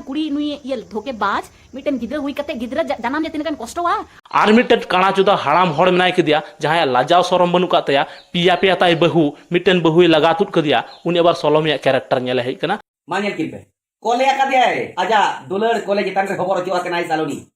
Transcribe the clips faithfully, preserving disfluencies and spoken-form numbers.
ᱠᱩᱲᱤ ᱱᱩᱭ ᱤᱭᱟᱹ ᱫᱷᱳᱠᱮᱵᱟᱡᱽ, ᱢᱤᱫᱴᱮᱱ ᱜᱤᱫᱽᱨᱟᱹ ᱦᱩᱭ ᱠᱟᱛᱮ ᱜᱤᱫᱽᱨᱟᱹ ᱡᱟ- ᱡᱟᱱᱟᱢ ᱡᱮ ᱛᱤᱱᱟᱹᱜ ᱜᱟᱱ ᱠᱚᱥᱴᱚᱣᱟ᱾ ᱟᱨ ᱢᱤᱫᱴᱮᱱ ᱠᱟᱬᱟ ᱪᱩᱫᱟ ᱦᱟᱲᱟᱢ ᱦᱚᱲ ᱢᱮᱱᱟᱭ ᱠᱮᱫᱮᱭᱟ, ᱡᱟᱦᱟᱸᱭᱟᱜ ᱞᱟᱡᱟᱣ ᱥᱚᱨᱚᱢ ᱵᱟᱹᱱᱩᱜ ᱠᱟᱫ ᱛᱟᱭᱟ᱾ ᱯᱮᱭᱟ ᱯᱮᱭᱟ ᱛᱟᱭ ᱵᱟᱹᱦᱩ, ᱢᱤᱫᱴᱮᱱ ᱵᱟᱹᱦᱩᱭ ᱞᱟᱜᱟ ᱛᱩᱫ ᱠᱟᱫᱮᱭᱟ, ᱩᱱᱤ ᱟᱵᱟᱨ ᱥᱚᱞᱚᱢᱤᱭᱟᱜ ᱠᱮᱨᱮᱠᱴᱟᱨ ᱧᱮᱞᱮ ᱦᱮᱡ ᱠᱟᱱᱟ᱾ ᱢᱟ ᱧᱮᱞ ᱠᱤᱱ ᱯᱮ, ᱠᱚᱞᱮ ᱟᱠᱟᱫᱮᱭᱟᱭ, ᱟᱡᱟᱜ ᱫᱩᱞᱟᱹᱲ ᱠᱚᱞᱮ ᱪᱮᱛᱟᱱ ᱨᱮ ᱦᱚᱵᱚᱨ ᱦᱚᱪᱚ ᱟᱠᱟᱱᱟᱭ ᱥᱟᱞᱚᱱᱤ᱾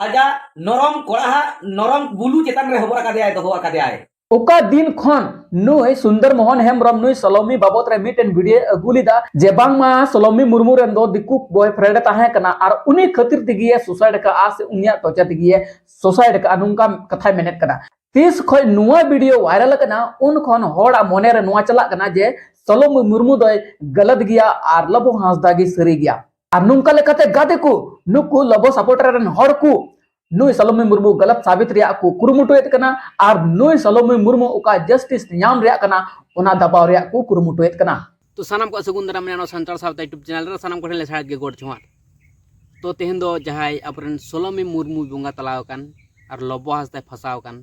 ᱟᱡᱟᱜ ᱱᱚᱨᱚᱢ ᱠᱚᱲᱟᱦᱟᱜ ᱱᱚᱨᱚᱢ ᱜᱩᱞᱩ ᱪᱮᱛᱟᱱ ᱨᱮ ᱦᱚᱵᱚᱨ ᱟᱠᱟᱫᱮᱭᱟᱭ, ᱫᱚᱦᱚ ᱟᱠᱟᱫᱮᱭᱟᱭ᱾ ᱚᱠᱟ ᱫᱤᱱ ᱠᱷᱚᱱ ᱱᱩᱭ ᱥᱩᱱᱫᱚᱨ ᱢᱳᱦᱚᱱ ᱦᱮᱢᱵᱨᱚᱢ ᱱᱩᱭ ᱥᱚᱞᱚᱢᱤ ᱵᱟᱵᱚᱛ ᱨᱮ ᱢᱤᱫᱴᱮᱱ ᱵᱷᱤᱰᱤᱭᱳ ᱟᱹᱜᱩ ᱞᱮᱫᱟ ᱡᱮ ᱵᱟᱝᱢᱟ ᱥᱚᱞᱚᱢᱤ ᱢᱩᱨᱢᱩ ᱨᱮᱱ ᱫᱚ ᱫᱤᱠᱩ ᱵᱚᱭᱯᱷᱨᱮᱱᱰ ᱮ ᱛᱟᱦᱮᱸ ᱠᱟᱱᱟ ᱟᱨ ᱩᱱᱤ ᱠᱷᱟᱹᱛᱤᱨ ᱛᱮᱜᱮ ᱥᱩᱥᱟᱭᱤᱰ ᱟᱠᱟᱫᱼᱟ ᱥᱮ ᱩᱱᱤᱭᱟᱜ ᱴᱚᱪᱟ ᱛᱮᱜᱮ ᱥᱩᱥᱟᱭᱤᱰ ᱟᱠᱟᱫᱼᱟ, ᱱᱚᱝᱠᱟ ᱠᱟᱛᱷᱟᱭ ᱢᱮᱱᱮᱫ ᱠᱟᱱᱟ᱾ ᱛᱤᱥ ᱠᱷᱚᱱ ᱱᱚᱣᱟ ᱵᱷᱤᱰᱤᱭᱳ ᱵᱷᱟᱭᱨᱟᱞ ᱟᱠᱟᱱᱟ, ᱩᱱ ᱠᱷᱚᱱ ᱦᱚᱲᱟᱜ ᱢᱚᱱᱮ ᱨᱮ ᱱᱚᱣᱟ ᱪᱟᱞᱟᱜ ᱠᱟᱱᱟ ᱡᱮ ᱥᱚᱞᱚᱢᱤ ᱢᱩᱨᱢᱩ ᱫᱚᱭ ᱜᱟᱞᱟᱛ ᱜᱮᱭᱟ ᱟᱨ ᱞᱚᱵᱚ ᱦᱟᱸᱥᱫᱟ ᱜᱮ ᱥᱟᱹᱨᱤ ᱜᱮᱭᱟ᱾ ᱟᱨ ᱱᱚᱝᱠᱟ ᱞᱮᱠᱟᱛᱮ ᱜᱟᱛᱮ ᱠᱚ, ᱱᱩᱠᱩ ᱞᱚᱵᱚ ᱥᱟᱯᱳᱨᱴᱟᱨ ᱨᱮᱱ ᱦᱚᱲ ᱠᱚ ᱱᱩᱭ ᱥᱟᱞᱚᱢᱤ ᱢᱩᱨᱢᱩ ᱜᱟᱞᱟᱛ ᱥᱟᱵᱤᱛ ᱨᱮᱭᱟᱜ ᱠᱚ ᱠᱩᱨᱩᱢᱩᱴᱩᱭᱮᱫ ᱠᱟᱱᱟ ᱟᱨ ᱱᱩᱭ ᱥᱟᱞᱚᱢᱤ ᱢᱩᱨᱢᱩ ᱚᱠᱟ ᱡᱟᱥᱴᱤᱥ ᱧᱟᱢ ᱨᱮᱭᱟᱜ ᱠᱟᱱᱟ, ᱚᱱᱟ ᱫᱟᱵᱟᱣ ᱨᱮᱭᱟᱜ ᱠᱚ ᱠᱩᱨᱩᱢᱩᱴᱩᱭᱮᱫ ᱠᱟᱱᱟ᱾ ᱛᱚ ᱥᱟᱱᱟᱢ ᱠᱚᱣᱟᱜ ᱥᱟᱹᱜᱩᱱ ᱫᱟᱨᱟᱢ ᱢᱮᱱᱟᱜᱼᱟ ᱱᱚᱣᱟ ᱥᱟᱱᱛᱟᱲ ᱥᱟᱶᱛᱟ YouTube ᱪᱮᱱᱮᱞ ᱨᱮ᱾ ᱥᱟᱱᱟᱢ ᱠᱚᱴᱷᱮᱱ ᱞᱮᱥᱟᱲᱦᱮᱫ ᱜᱮ ᱜᱚᱰ ᱡᱚᱦᱟᱨ᱾ ᱛᱚ ᱛᱮᱦᱮᱧ ᱫᱚ ᱡᱟᱦᱟᱸᱭ ᱟᱵᱚᱨᱮᱱ ᱥᱚᱞᱚᱢᱤ ᱢᱩᱨᱢᱩᱭ ᱵᱚᱸᱜᱟ ᱛᱟᱞᱟᱣ ᱟᱠᱟᱱ ᱟᱨ ᱞᱚᱵᱚ ᱦᱟᱸᱥᱫᱟᱭ ᱯᱷᱟᱸᱥᱟᱣ ᱟᱠᱟᱱ,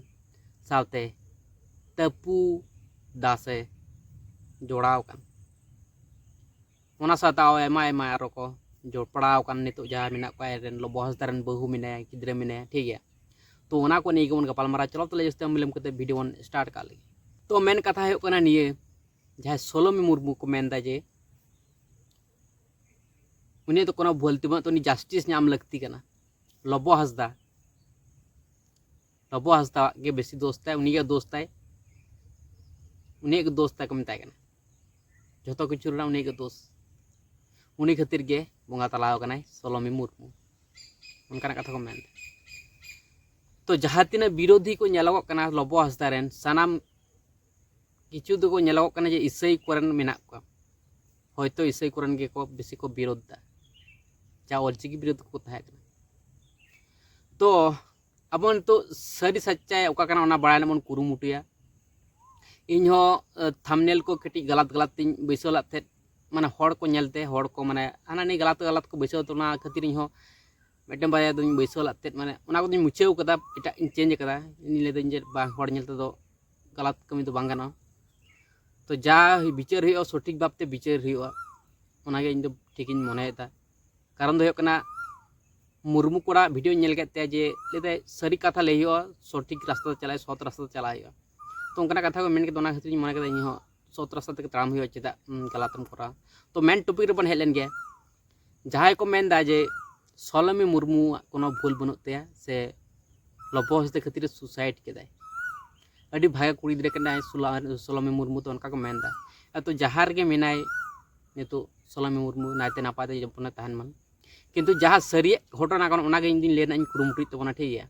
ᱥᱟᱶᱛᱮ ᱛᱟᱹᱯᱩ ᱫᱟᱥᱮ ᱡᱚᱲᱟᱣ ᱟᱠᱟᱱ, ᱚᱱᱟ ᱥᱟᱶᱛᱮ ᱟᱨᱚ ᱟᱭᱢᱟ ᱟᱭᱢᱟ ᱟᱨᱚ ᱠᱚ ᱡᱚᱯᱲᱟᱣ ᱟᱠᱟᱱ ᱱᱤᱛᱚᱜ ᱡᱟᱦᱟᱸ ᱢᱮᱱᱟᱜ ᱠᱚᱣᱟ, ᱟᱡ ᱨᱮᱱ ᱞᱚᱵᱚ ᱦᱟᱸᱥᱫᱟ ᱨᱮᱱ ᱵᱟᱹᱦᱩ ᱢᱮᱱᱟᱭᱟ, ᱜᱤᱫᱽᱨᱟᱹ ᱢᱮᱱᱟᱭᱟ, ᱴᱷᱤᱠ ᱜᱮᱭᱟ᱾ ᱛᱚ ᱚᱱᱟ ᱠᱚ ᱱᱤᱭᱮ ᱜᱮᱵᱚᱱ ᱜᱟᱯᱟᱞᱢᱟᱨᱟᱣ᱾ ᱪᱚᱞᱚ ᱛᱟᱦᱞᱮ ᱡᱟᱹᱥᱛᱤ ᱵᱟᱝ ᱵᱤᱞᱚᱢ ᱠᱟᱛᱮ ᱵᱷᱤᱰᱤᱭᱳ ᱵᱚᱱ ᱥᱴᱟᱨᱴ ᱠᱟᱜ ᱞᱮᱜᱮ᱾ ᱛᱚ ᱢᱮᱱ ᱠᱟᱛᱷᱟ ᱦᱩᱭᱩᱜ ᱠᱟᱱᱟ ᱱᱤᱭᱟᱹ, ᱡᱟᱦᱟᱸᱭ ᱥᱚᱞᱚᱢᱤ ᱢᱩᱨᱢᱩ ᱠᱚ ᱢᱮᱱᱫᱟ ᱡᱮ ᱩᱱᱤᱭᱟᱜ ᱫᱚ ᱠᱳᱱᱳ ᱵᱷᱩᱞ ᱛᱮ ᱵᱟᱹᱱᱩᱜ ᱛᱟᱭᱟ, ᱩᱱᱤ ᱡᱟᱥᱴᱤᱥ ᱧᱟᱢ ᱞᱟᱹᱠᱛᱤ ᱠᱟᱱᱟ᱾ ᱞᱚᱵᱚ ᱦᱟᱸᱥᱫᱟ, ᱞᱚᱵᱚ ᱦᱟᱸᱥᱫᱟᱣᱟᱜ ᱜᱮ ᱵᱮᱥᱤ ᱫᱳᱥ ᱛᱟᱭ, ᱩᱱᱤᱭᱟᱜ ᱫᱳᱥ ᱛᱟᱭ, ᱩᱱᱤᱭᱟᱜ ᱜᱮ ᱫᱳᱥ ᱛᱟᱭ ᱠᱚ ᱢᱮᱛᱟᱭ ᱠᱟᱱᱟ, ᱡᱷᱚᱛᱚ ᱠᱤᱪᱷᱩ ᱨᱮᱱᱟᱜ ᱩᱱᱤᱭᱟᱜ ᱜᱮ ᱫᱳᱥ᱾ ᱩᱱᱤ ᱠᱷᱟᱹᱛᱤᱨ ᱜᱮ ᱵᱚᱸᱜᱟ ᱛᱟᱞᱟᱣ ᱟᱠᱟᱱᱟᱭ ᱥᱚᱞᱚᱢᱤ ᱢᱩᱨᱢᱩ, ᱚᱱᱠᱟᱱᱟᱜ ᱠᱟᱛᱷᱟ ᱠᱚ ᱢᱮᱱᱫᱟ᱾ ᱛᱚ ᱡᱟᱦᱟᱸ ᱛᱤᱱᱟᱹᱜ ᱵᱤᱨᱳᱫᱷᱤ ᱠᱚ ᱧᱮᱞᱚᱜᱚᱜ ᱠᱟᱱᱟ ᱞᱚᱵᱚ ᱦᱟᱸᱥᱫᱟ ᱨᱮᱱ, ᱥᱟᱱᱟᱢ ᱠᱤᱪᱷᱩ ᱫᱚᱠᱚ ᱧᱮᱞᱚᱜᱚᱜ ᱠᱟᱱᱟ ᱡᱮ ᱤᱥᱟᱹᱭ ᱠᱚᱨᱮᱱ ᱢᱮᱱᱟᱜ ᱠᱚᱣᱟ, ᱦᱚᱭᱛᱳ ᱤᱥᱟᱹᱭ ᱠᱚᱨᱮᱱ ᱜᱮᱠᱚ ᱵᱮᱥᱤ ᱠᱚ ᱵᱤᱨᱳᱫᱷ ᱫᱟ, ᱡᱟ ᱚᱞᱪᱤᱠᱤ ᱵᱤᱨᱳᱫᱷ ᱠᱚ ᱛᱟᱦᱮᱸ ᱠᱟᱱᱟ᱾ ᱛᱚ ᱟᱵᱚ ᱱᱤᱛᱚᱜ ᱥᱟᱹᱨᱤ ᱥᱟᱪᱪᱟᱭ ᱚᱠᱟ ᱠᱟᱱᱟ ᱚᱱᱟ ᱵᱟᱲᱟᱭ ᱨᱮᱱᱟᱜ ᱵᱚᱱ ᱠᱩᱨᱩᱢᱩᱴᱩᱭᱟ᱾ ᱤᱧᱦᱚᱸ ᱛᱷᱟᱢᱱᱮᱞ ᱠᱚ ᱠᱟᱹᱴᱤᱡ ᱜᱟᱞᱟᱛ ᱜᱟᱞᱟᱛ ᱛᱤᱧ ᱵᱟᱹᱭᱥᱟᱹᱣ ᱞᱮᱫ ᱛᱟᱦᱮᱸᱫ, ᱢᱟᱱᱮ ᱦᱚᱲ ᱠᱚ ᱧᱮᱞᱛᱮ, ᱦᱚᱲ ᱠᱚ ᱢᱟᱱᱮ ᱦᱟᱱᱟ ᱱᱤᱭᱟᱹ ᱜᱟᱞᱟᱛ ᱜᱟᱞᱟᱛ ᱠᱚ ᱵᱟᱹᱭᱥᱟᱹᱣ ᱛᱮ, ᱚᱱᱟ ᱠᱷᱟᱹᱛᱤᱨ ᱤᱧᱦᱚᱸ ᱢᱤᱫᱴᱮᱱ ᱵᱟᱨᱭᱟ ᱫᱚᱧ ᱵᱟᱹᱭᱥᱟᱹᱣ ᱞᱮᱫ ᱛᱟᱦᱮᱸᱫ, ᱢᱟᱱᱮ ᱚᱱᱟ ᱠᱚᱫᱚᱧ ᱢᱩᱪᱷᱟᱹᱣ ᱠᱟᱫᱟ, ᱮᱴᱟᱜ ᱤᱧ ᱪᱮᱧᱡᱽ ᱠᱟᱫᱟ᱾ ᱤᱧ ᱞᱟᱹᱭᱫᱟᱹᱧ ᱡᱮ ᱵᱟᱝ, ᱦᱚᱲ ᱧᱮᱞ ᱛᱮᱫᱚ ᱜᱟᱞᱟᱛ ᱠᱟᱹᱢᱤ ᱫᱚ ᱵᱟᱝ ᱜᱟᱱᱚᱜᱼᱟ᱾ ᱛᱚ ᱡᱟ ᱵᱤᱪᱟᱹᱨ ᱦᱩᱭᱩᱜᱼᱟ, ᱥᱚᱴᱷᱤᱠ ᱵᱷᱟᱵᱽᱛᱮ ᱵᱤᱪᱟᱹᱨ ᱦᱩᱭᱩᱜᱼᱟ, ᱚᱱᱟᱜᱮ ᱤᱧ ᱫᱚ ᱴᱷᱤᱠᱤᱧ ᱢᱚᱱᱮᱭᱮᱫᱟ᱾ ᱠᱟᱨᱚᱱ ᱫᱚ ᱦᱩᱭᱩᱜ ᱠᱟᱱᱟ, ᱢᱩᱨᱢᱩ ᱠᱚᱲᱟ ᱵᱷᱤᱰᱤᱭᱳᱧ ᱧᱮᱞ ᱠᱮᱫ ᱛᱟᱭᱟ ᱡᱮ ᱞᱟᱹᱭᱫᱟᱭ ᱥᱟᱹᱨᱤ ᱠᱟᱛᱷᱟ ᱞᱟᱹᱭ ᱦᱩᱭᱩᱜᱼᱟ, ᱥᱚᱴᱷᱤᱠ ᱨᱟᱥᱛᱟ ᱛᱮ ᱪᱟᱞᱟᱜ ᱦᱩᱭᱩᱜᱼᱟ, ᱥᱚᱛ ᱨᱟᱥᱛᱟ ᱛᱮ ᱪᱟᱞᱟᱜ ᱦᱩᱭᱩᱜᱼᱟ᱾ ᱛᱚ ᱚᱱᱠᱟᱱᱟᱜ ᱠᱟᱛᱷᱟ ᱠᱚ ᱢᱮᱱ ᱠᱮᱫᱟ, ᱚᱱᱟ ᱠᱷᱟᱹᱛᱤᱨ ᱤᱧ ᱢᱚᱱᱮ ᱠᱮᱫᱟ ᱤᱧ ᱦᱚᱸ ᱥᱚᱛ ᱨᱟᱥᱛᱟ ᱛᱮᱜᱮ ᱛᱟᱲᱟᱢ ᱦᱩᱭᱩᱜᱼᱟ, ᱪᱮᱫᱟᱜ ᱜᱟᱞᱟᱛ ᱮᱢ ᱠᱚᱨᱟᱣᱟ᱾ ᱛᱚ ᱢᱮᱱ ᱴᱚᱯᱤᱠ ᱨᱮᱵᱚᱱ ᱦᱮᱡ ᱞᱮᱱ ᱜᱮ, ᱡᱟᱦᱟᱸᱭ ᱠᱚ ᱢᱮᱱᱫᱟ ᱡᱮ ᱥᱚᱞᱚᱢᱤ ᱢᱩᱨᱢᱩᱣᱟᱜ ᱠᱳᱱᱳ ᱵᱷᱩᱞ ᱵᱟᱹᱱᱩᱜ ᱛᱟᱭᱟ ᱥᱮ ᱞᱚᱵᱚ ᱦᱟᱸᱥᱫᱟ ᱠᱷᱟᱹᱛᱤᱨ ᱮ ᱥᱩᱥᱟᱭᱤᱰ ᱠᱮᱫᱟᱭ, ᱟᱹᱰᱤ ᱵᱷᱟᱜᱮ ᱠᱩᱲᱤ ᱜᱤᱫᱽᱨᱟᱹ ᱠᱟᱱᱟᱭ ᱥᱚᱞᱚᱢᱤ ᱢᱩᱨᱢᱩ, ᱫᱚ ᱚᱱᱠᱟ ᱠᱚ ᱢᱮᱱᱫᱟ᱾ ᱟᱫᱚ ᱡᱟᱦᱟᱸ ᱨᱮᱜᱮ ᱢᱮᱱᱟᱭ ᱱᱤᱛᱚᱜ ᱥᱚᱞᱚᱢᱤ ᱢᱩᱨᱢᱩ ᱱᱟᱭᱛᱮ ᱱᱟᱯᱟᱭ ᱛᱮ ᱡᱚᱯᱚᱱᱮ ᱛᱟᱦᱮᱱ ᱢᱟ, ᱠᱤᱱᱛᱩ ᱡᱟᱦᱟᱸ ᱥᱟᱹᱨᱤᱭᱟᱜ ᱜᱷᱚᱴᱚᱱᱟ ᱠᱟᱱᱟ ᱚᱱᱟᱜᱮ ᱤᱧ ᱫᱩᱧ ᱞᱟᱹᱭ ᱨᱮᱱᱟᱜ ᱤᱧ ᱠᱩᱨᱩᱢᱩᱴᱩᱭᱮᱫ ᱛᱟᱵᱚᱱᱟ, ᱴᱷᱤᱠ ᱜᱮᱭᱟ?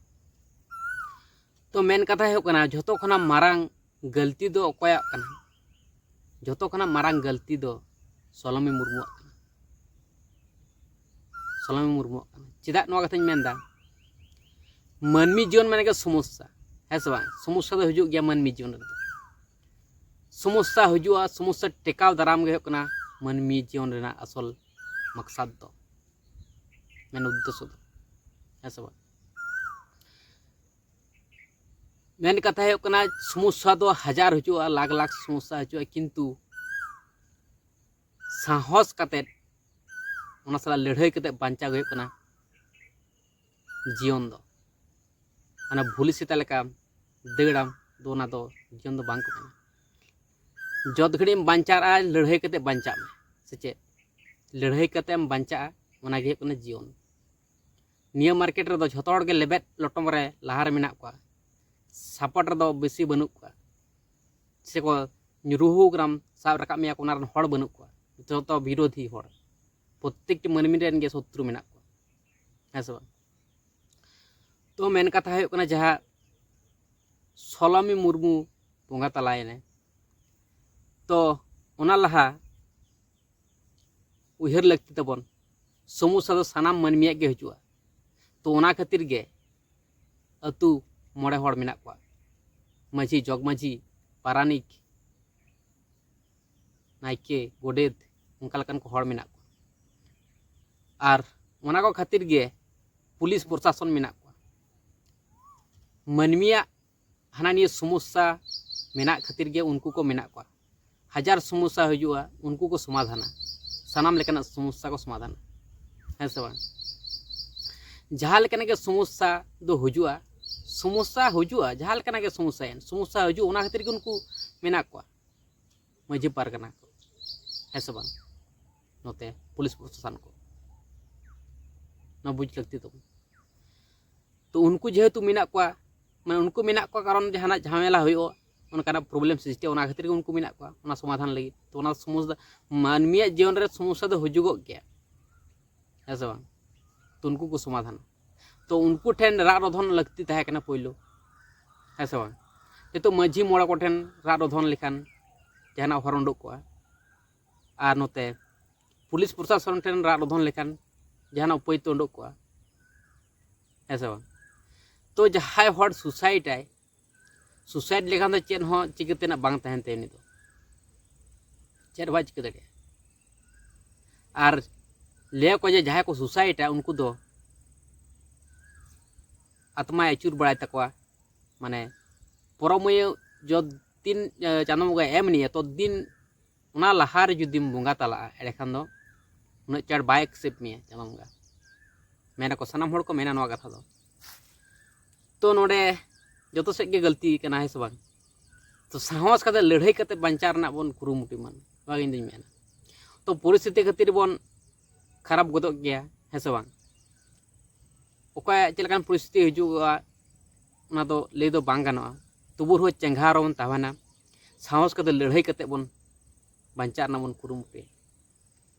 ᱛᱚ ᱢᱮᱱ ᱠᱟᱛᱷᱟ ᱦᱩᱭᱩᱜ ᱠᱟᱱᱟ, ᱡᱷᱚᱛᱚ ᱠᱷᱚᱱᱟᱜ ᱢᱟᱨᱟᱝ ᱜᱟᱹᱞᱛᱤ ᱫᱚ ᱚᱠᱚᱭᱟᱜ ᱠᱟᱱᱟ? ᱡᱷᱚᱛᱚ ᱠᱷᱚᱱᱟᱜ ᱢᱟᱨᱟᱝ ᱜᱟᱹᱞᱛᱤ ᱫᱚ ᱥᱚᱞᱚᱢᱤ ᱢᱩᱨᱢᱩᱣᱟᱜ ᱠᱟᱱᱟ᱾ ᱥᱚᱞᱚᱢᱤ ᱢᱩᱨᱢᱩᱣᱟᱜ ᱠᱟᱱᱟ᱾ ᱪᱮᱫᱟᱜ ᱱᱚᱣᱟ ᱠᱟᱛᱷᱟᱧ ᱢᱮᱱᱫᱟ? ᱢᱟᱹᱱᱢᱤ ᱡᱤᱭᱚᱱ ᱢᱟᱱᱮ ᱜᱮ ᱥᱚᱢᱚᱥᱥᱟ, ᱦᱮᱸ ᱥᱮ ᱵᱟᱝ? ᱥᱚᱢᱚᱥᱥᱟ ᱫᱚ ᱦᱤᱡᱩᱜ ᱜᱮᱭᱟ ᱢᱟᱹᱱᱢᱤ ᱡᱤᱭᱚᱱ ᱨᱮᱫᱚ᱾ ᱥᱚᱢᱚᱥᱥᱟ ᱦᱤᱡᱩᱜᱼᱟ, ᱥᱚᱢᱚᱥᱥᱟ ᱴᱮᱠᱟᱣ ᱫᱟᱨᱟᱢ ᱜᱮ ᱦᱩᱭᱩᱜ ᱠᱟᱱᱟ ᱢᱟᱹᱱᱢᱤ ᱡᱤᱭᱚᱱ ᱨᱮᱱᱟᱜ ᱟᱥᱚᱞ ᱢᱟᱠᱥᱟᱫ ᱫᱚ, ᱢᱮᱱ ᱩᱫᱽᱫᱮᱥᱥᱚ ᱫᱚ, ᱦᱮᱸ ᱥᱮ ᱵᱟᱝ? ᱢᱮᱱ ᱠᱟᱛᱷᱟ ᱦᱩᱭᱩᱜ ᱠᱟᱱᱟ, ᱥᱚᱢᱚᱥᱥᱟ ᱫᱚ ᱦᱟᱡᱟᱨ ᱦᱤᱡᱩᱜᱼᱟ, ᱞᱟᱠᱷ ᱞᱟᱠᱷ ᱥᱚᱢᱚᱥᱥᱟ ᱦᱤᱡᱩᱜᱼᱟ, ᱠᱤᱱᱛᱩ ᱥᱟᱦᱚᱥ ᱠᱟᱛᱮᱫ ᱚᱱᱟ ᱥᱟᱞᱟᱜ ᱞᱟᱹᱲᱦᱟᱹᱭ ᱠᱟᱛᱮᱫ ᱵᱟᱧᱪᱟᱣ ᱜᱮ ᱦᱩᱭᱩᱜ ᱠᱟᱱᱟ ᱡᱤᱭᱚᱱ ᱫᱚ᱾ ᱚᱱᱟ ᱵᱷᱩᱞᱤ ᱥᱮᱛᱟ ᱞᱮᱠᱟ ᱫᱟᱹᱲᱟᱢ ᱫᱚ, ᱚᱱᱟ ᱫᱚ ᱡᱤᱭᱚᱱ ᱫᱚ ᱵᱟᱝ ᱠᱚ ᱢᱮᱱᱟ᱾ ᱡᱚᱛ ᱜᱷᱟᱹᱲᱤᱡ ᱮᱢ ᱵᱟᱧᱪᱟᱜᱼᱟ, ᱞᱟᱹᱲᱦᱟᱹᱭ ᱠᱟᱛᱮᱫ ᱵᱟᱧᱪᱟᱜ ᱢᱮ, ᱥᱮ ᱪᱮᱫ? ᱞᱟᱹᱲᱦᱟᱹᱭ ᱠᱟᱛᱮᱫ ᱮᱢ ᱵᱟᱧᱪᱟᱜᱼᱟ, ᱚᱱᱟ ᱜᱮ ᱦᱩᱭᱩᱜ ᱠᱟᱱᱟ ᱡᱤᱭᱚᱱ᱾ ᱱᱤᱭᱟᱹ ᱢᱟᱨᱠᱮᱴ ᱨᱮᱫᱚ ᱡᱷᱚᱛᱚ ᱦᱚᱲ ᱜᱮ ᱞᱮᱵᱮᱫ ᱞᱚᱴᱚᱢ ᱨᱮ ᱞᱟᱦᱟ ᱨᱮ ᱢᱮᱱᱟᱜ ᱠᱚᱣᱟ, ᱥᱟᱯᱚᱨᱴ ᱨᱮᱫᱚ ᱵᱮᱥᱤ ᱵᱟᱹᱱᱩᱜ ᱠᱚᱣᱟ᱾ ᱥᱮ ᱠᱚ ᱧᱩᱨᱩᱦᱩ ᱠᱟᱱᱟᱢ, ᱥᱟᱵ ᱨᱟᱠᱟᱵ ᱢᱮᱭᱟ ᱠᱚ, ᱚᱱᱟ ᱨᱮᱱ ᱦᱚᱲ ᱵᱟᱹᱱᱩᱜ ᱠᱚᱣᱟ, ᱡᱚᱛᱚ ᱵᱤᱨᱳᱫᱷᱤ ᱦᱚᱲ᱾ ᱯᱨᱚᱛᱮᱠᱴᱤ ᱢᱟᱹᱱᱢᱤ ᱨᱮᱱ ᱜᱮ ᱥᱚᱛᱨᱩ ᱢᱮᱱᱟᱜ ᱠᱚᱣᱟ, ᱦᱮᱸ ᱥᱮ ᱵᱟᱝ? ᱛᱚ ᱢᱮᱱ ᱠᱟᱛᱷᱟ ᱦᱩᱭᱩᱜ ᱠᱟᱱᱟ, ᱡᱟᱦᱟᱸ ᱥᱚᱞᱚᱢᱤ ᱢᱩᱨᱢᱩ ᱵᱚᱸᱜᱟ ᱛᱟᱞᱟᱭᱮᱱᱟᱭ, ᱛᱚ ᱚᱱᱟ ᱞᱟᱦᱟ ᱩᱭᱦᱟᱹᱨ ᱞᱟᱹᱠᱛᱤ ᱛᱟᱵᱚᱱ, ᱥᱚᱢᱚᱥᱥᱟ ᱫᱚ ᱥᱟᱱᱟᱢ ᱢᱟᱹᱱᱢᱤᱭᱟᱜ ᱜᱮ ᱦᱤᱡᱩᱜᱼᱟ᱾ ᱛᱚ ᱚᱱᱟ ᱠᱷᱟᱹᱛᱤᱨ ᱜᱮ ᱟᱹᱛᱩ ᱢᱚᱬᱮ ᱦᱚᱲ ᱢᱮᱱᱟᱜ ᱠᱚᱣᱟ, ᱢᱟᱹᱡᱷᱤ, ᱡᱚᱜᱽ ᱢᱟᱹᱡᱷᱤ, ᱯᱟᱨᱟᱱᱤᱠ, ᱱᱟᱭᱠᱮ, ᱜᱚᱰᱮᱛ, ᱚᱱᱠᱟ ᱞᱮᱠᱟᱱ ᱠᱚ ᱦᱚᱲ ᱢᱮᱱᱟᱜ ᱠᱚᱣᱟ᱾ ᱟᱨ ᱚᱱᱟ ᱠᱚ ᱠᱷᱟᱹᱛᱤᱨ ᱜᱮ ᱯᱩᱞᱤᱥ ᱯᱨᱚᱥᱟᱥᱚᱱ ᱢᱮᱱᱟᱜ ᱠᱚᱣᱟ᱾ ᱢᱟᱹᱱᱢᱤᱭᱟᱜ ᱦᱟᱱᱟ ᱱᱤᱭᱟᱹ ᱥᱚᱢᱚᱥᱥᱟ ᱢᱮᱱᱟᱜ ᱠᱷᱟᱹᱛᱤᱨ ᱜᱮ ᱩᱱᱠᱩ ᱠᱚ ᱢᱮᱱᱟᱜ ᱠᱚᱣᱟ᱾ ᱦᱟᱡᱟᱨ ᱥᱚᱢᱚᱥᱥᱟ ᱦᱤᱡᱩᱜᱼᱟ, ᱩᱱᱠᱩ ᱠᱚ ᱥᱚᱢᱟᱫᱷᱟᱱᱟ, ᱥᱟᱱᱟᱢ ᱞᱮᱠᱟᱱᱟᱜ ᱥᱚᱢᱚᱥᱥᱟ ᱠᱚ ᱥᱚᱢᱟᱫᱷᱟᱱᱟ᱾ ᱦᱮᱸ ᱥᱮ ᱵᱟᱝ? ᱡᱟᱦᱟᱸ ᱞᱮᱠᱟᱱᱟᱜ ᱜᱮ ᱥᱚᱢᱚᱥᱥᱟ ᱫᱚ ᱦᱤᱡᱩᱜᱼᱟ, ᱥᱚᱢᱚᱥᱥᱟ ᱦᱤᱡᱩᱜᱼᱟ, ᱡᱟᱦᱟᱸ ᱞᱮᱠᱟᱱᱟᱜ ᱜᱮ ᱥᱚᱢᱚᱥᱥᱟ ᱮᱱ, ᱥᱚᱢᱚᱥᱥᱟ ᱦᱤᱡᱩᱜᱼᱟ, ᱚᱱᱟ ᱠᱷᱟᱹᱛᱤᱨ ᱜᱮ ᱩᱱᱠᱩ ᱢᱮᱱᱟᱜ ᱠᱚᱣᱟ ᱢᱟᱹᱡᱷᱤ ᱯᱟᱨᱜᱟᱱᱟ ᱠᱚ, ᱦᱮᱸ ᱥᱮ ᱵᱟᱝ? ᱱᱚᱛᱮ ᱯᱩᱞᱤᱥ ᱯᱨᱚᱥᱟᱥᱚᱱ ᱠᱚ, ᱱᱚᱣᱟ ᱵᱩᱡᱽ ᱞᱟᱹᱠᱛᱤ ᱛᱟᱵᱚᱱ᱾ ᱛᱚ ᱩᱱᱠᱩ ᱡᱮᱦᱮᱛᱩ ᱢᱮᱱᱟᱜ ᱠᱚᱣᱟ, ᱢᱟᱱᱮ ᱩᱱᱠᱩ ᱢᱮᱱᱟᱜ ᱠᱚᱣᱟ ᱠᱟᱨᱚᱱ ᱡᱟᱦᱟᱱᱟᱜ ᱡᱷᱟᱢᱮᱞᱟ ᱦᱩᱭᱩᱜᱼᱟ, ᱚᱱᱠᱟᱱᱟᱜ ᱯᱨᱚᱵᱞᱮᱢ ᱥᱨᱤᱥᱴᱤᱜᱼᱟ, ᱚᱱᱟ ᱠᱷᱟᱹᱛᱤᱨ ᱜᱮ ᱩᱱᱠᱩ ᱢᱮᱱᱟᱜ ᱠᱚᱣᱟ, ᱚᱱᱟ ᱥᱚᱢᱟᱫᱷᱟᱱ ᱞᱟᱹᱜᱤᱫ᱾ ᱛᱚ ᱚᱱᱟ ᱥᱚᱢᱚᱥᱥᱟ, ᱢᱟᱹᱱᱢᱤᱭᱟᱜ ᱡᱤᱭᱚᱱ ᱨᱮ ᱥᱚᱢᱚᱥᱥᱟ ᱫᱚ ᱦᱤᱡᱩᱜᱚᱜ ᱜᱮᱭᱟ, ᱦᱮᱸ ᱥᱮ ᱵᱟᱝ? ᱛᱚ ᱩᱱᱠᱩ ᱠᱚ ᱥᱚᱢᱟᱫᱷᱟᱱᱟ᱾ ᱛᱚ ᱩᱱᱠᱩ ᱴᱷᱮᱱ ᱨᱟᱜ ᱨᱚᱫᱷᱚᱱ ᱞᱟᱹᱠᱛᱤ ᱛᱟᱦᱮᱸ ᱠᱟᱱᱟ ᱯᱳᱭᱞᱳ, ᱦᱮᱸ ᱥᱮ ᱵᱟᱝ? ᱱᱤᱛᱚᱜ ᱢᱟᱹᱡᱷᱤ ᱢᱚᱬᱮ ᱠᱚᱴᱷᱮᱱ ᱨᱟᱜ ᱨᱚᱫᱷᱚᱱ ᱞᱮᱠᱷᱟᱱ ᱡᱟᱦᱟᱱᱟᱜ ᱦᱚᱨ ᱩᱰᱩᱠ ᱠᱚᱜᱼᱟ, ᱟᱨ ᱱᱚᱛᱮ ᱯᱩᱞᱤᱥ ᱯᱨᱚᱥᱟᱥᱚᱱ ᱴᱷᱮᱱ ᱨᱟᱜ ᱨᱚᱫᱷᱚᱱ ᱞᱮᱠᱷᱟᱱ ᱡᱟᱦᱟᱱᱟᱜ ᱩᱯᱟᱹᱭ ᱛᱚ ᱩᱰᱩᱠ ᱠᱚᱜᱼᱟ, ᱦᱮᱸ ᱥᱮ ᱵᱟᱝ? ᱛᱚ ᱡᱟᱦᱟᱸᱭ ᱦᱚᱲ ᱥᱩᱥᱟᱭᱤᱰᱟᱭ, ᱥᱩᱥᱟᱭᱤᱰ ᱞᱮᱠᱷᱟᱱ ᱫᱚ ᱪᱮᱫ ᱦᱚᱸ ᱪᱤᱠᱟᱹ ᱛᱮᱱᱟᱜ ᱵᱟᱝ ᱛᱟᱦᱮᱱ ᱛᱟᱭᱟ ᱩᱱᱤ ᱫᱚ, ᱪᱮᱫ ᱦᱚᱸ ᱵᱟᱭ ᱪᱤᱠᱟᱹ ᱫᱟᱲᱮᱭᱟᱜᱼᱟ᱾ ᱟᱨ ᱞᱟᱹᱭᱟ ᱠᱚ ᱡᱮ ᱡᱟᱦᱟᱸᱭ ᱠᱚ ᱥᱩᱥᱟᱭᱤᱰᱟ ᱩᱱᱠᱩ ᱫᱚ ᱟᱛᱢᱟᱭ ᱟᱹᱪᱩᱨ ᱵᱟᱲᱟᱭ ᱛᱟᱠᱚᱣᱟ, ᱢᱟᱱᱮ ᱯᱚᱨᱚᱢᱟᱹᱭᱟᱹ ᱡᱚᱛ ᱫᱤᱱ ᱪᱟᱸᱫᱚ ᱵᱚᱸᱜᱟᱭ ᱮᱢ ᱱᱤᱭᱟ ᱛᱚᱛ ᱫᱤᱱ ᱚᱱᱟ ᱞᱟᱦᱟᱨᱮ ᱡᱩᱫᱤᱢ ᱵᱚᱸᱜᱟ ᱛᱟᱞᱟᱜᱼᱟ, ᱮᱸᱰᱮᱠᱷᱟᱱ ᱫᱚ ᱩᱱᱟᱹᱜ ᱪᱟᱲ ᱵᱟᱭ ᱮᱠᱥᱮᱯᱴ ᱢᱮᱭᱟ ᱪᱟᱸᱫᱚ ᱵᱚᱸᱜᱟ᱾ ᱢᱮᱱᱟᱠᱚ, ᱥᱟᱱᱟᱢ ᱦᱚᱲ ᱠᱚ ᱢᱮᱱᱟ ᱱᱚᱣᱟ ᱠᱟᱛᱷᱟ ᱫᱚ᱾ ᱛᱚ ᱱᱚᱰᱮ ᱡᱚᱛᱚ ᱥᱮᱫ ᱜᱮ ᱜᱟᱹᱞᱛᱤ ᱠᱟᱱᱟ, ᱦᱮᱸ ᱥᱮ ᱵᱟᱝ? ᱛᱚ ᱥᱟᱦᱚᱥ ᱠᱟᱛᱮ ᱞᱟᱹᱲᱦᱟᱹᱭ ᱠᱟᱛᱮ ᱵᱟᱧᱪᱟᱣ ᱨᱮᱱᱟᱜ ᱵᱚᱱ ᱠᱩᱨᱩᱢᱩᱴᱩᱭ ᱢᱟ, ᱱᱚᱣᱟ ᱜᱮ ᱤᱧ ᱫᱩᱧ ᱢᱮᱱᱟ᱾ ᱛᱚ ᱯᱚᱨᱤᱥᱛᱷᱤᱛᱤ ᱠᱷᱟᱹᱛᱤᱨ ᱵᱚᱱ ᱠᱷᱟᱨᱟᱯ ᱜᱚᱫᱚᱜ ᱜᱮᱭᱟ, ᱦᱮᱸ ᱥᱮ ᱵᱟᱝ? ᱚᱠᱚᱭᱟᱜ ᱪᱮᱫ ᱞᱮᱠᱟᱱ ᱯᱚᱨᱤᱥᱛᱷᱤᱛᱤ ᱦᱤᱡᱩᱜᱼᱟ, ᱚᱱᱟ ᱫᱚ ᱞᱟᱹᱭ ᱫᱚ ᱵᱟᱝ ᱜᱟᱱᱚᱜᱼᱟ᱾ ᱛᱚᱵᱩ ᱨᱮᱦᱚᱸ ᱪᱮᱸᱜᱷᱟᱣ ᱨᱮᱵᱚᱱ ᱛᱟᱦᱮᱱᱟ, ᱥᱟᱦᱚᱥ ᱠᱟᱛᱮ ᱞᱟᱹᱲᱦᱟᱹᱭ ᱠᱟᱛᱮ ᱵᱚᱱ ᱵᱟᱧᱪᱟᱜ ᱨᱮᱱᱟᱜ ᱵᱚᱱ ᱠᱩᱨᱩᱢᱩᱴᱩᱭᱟ,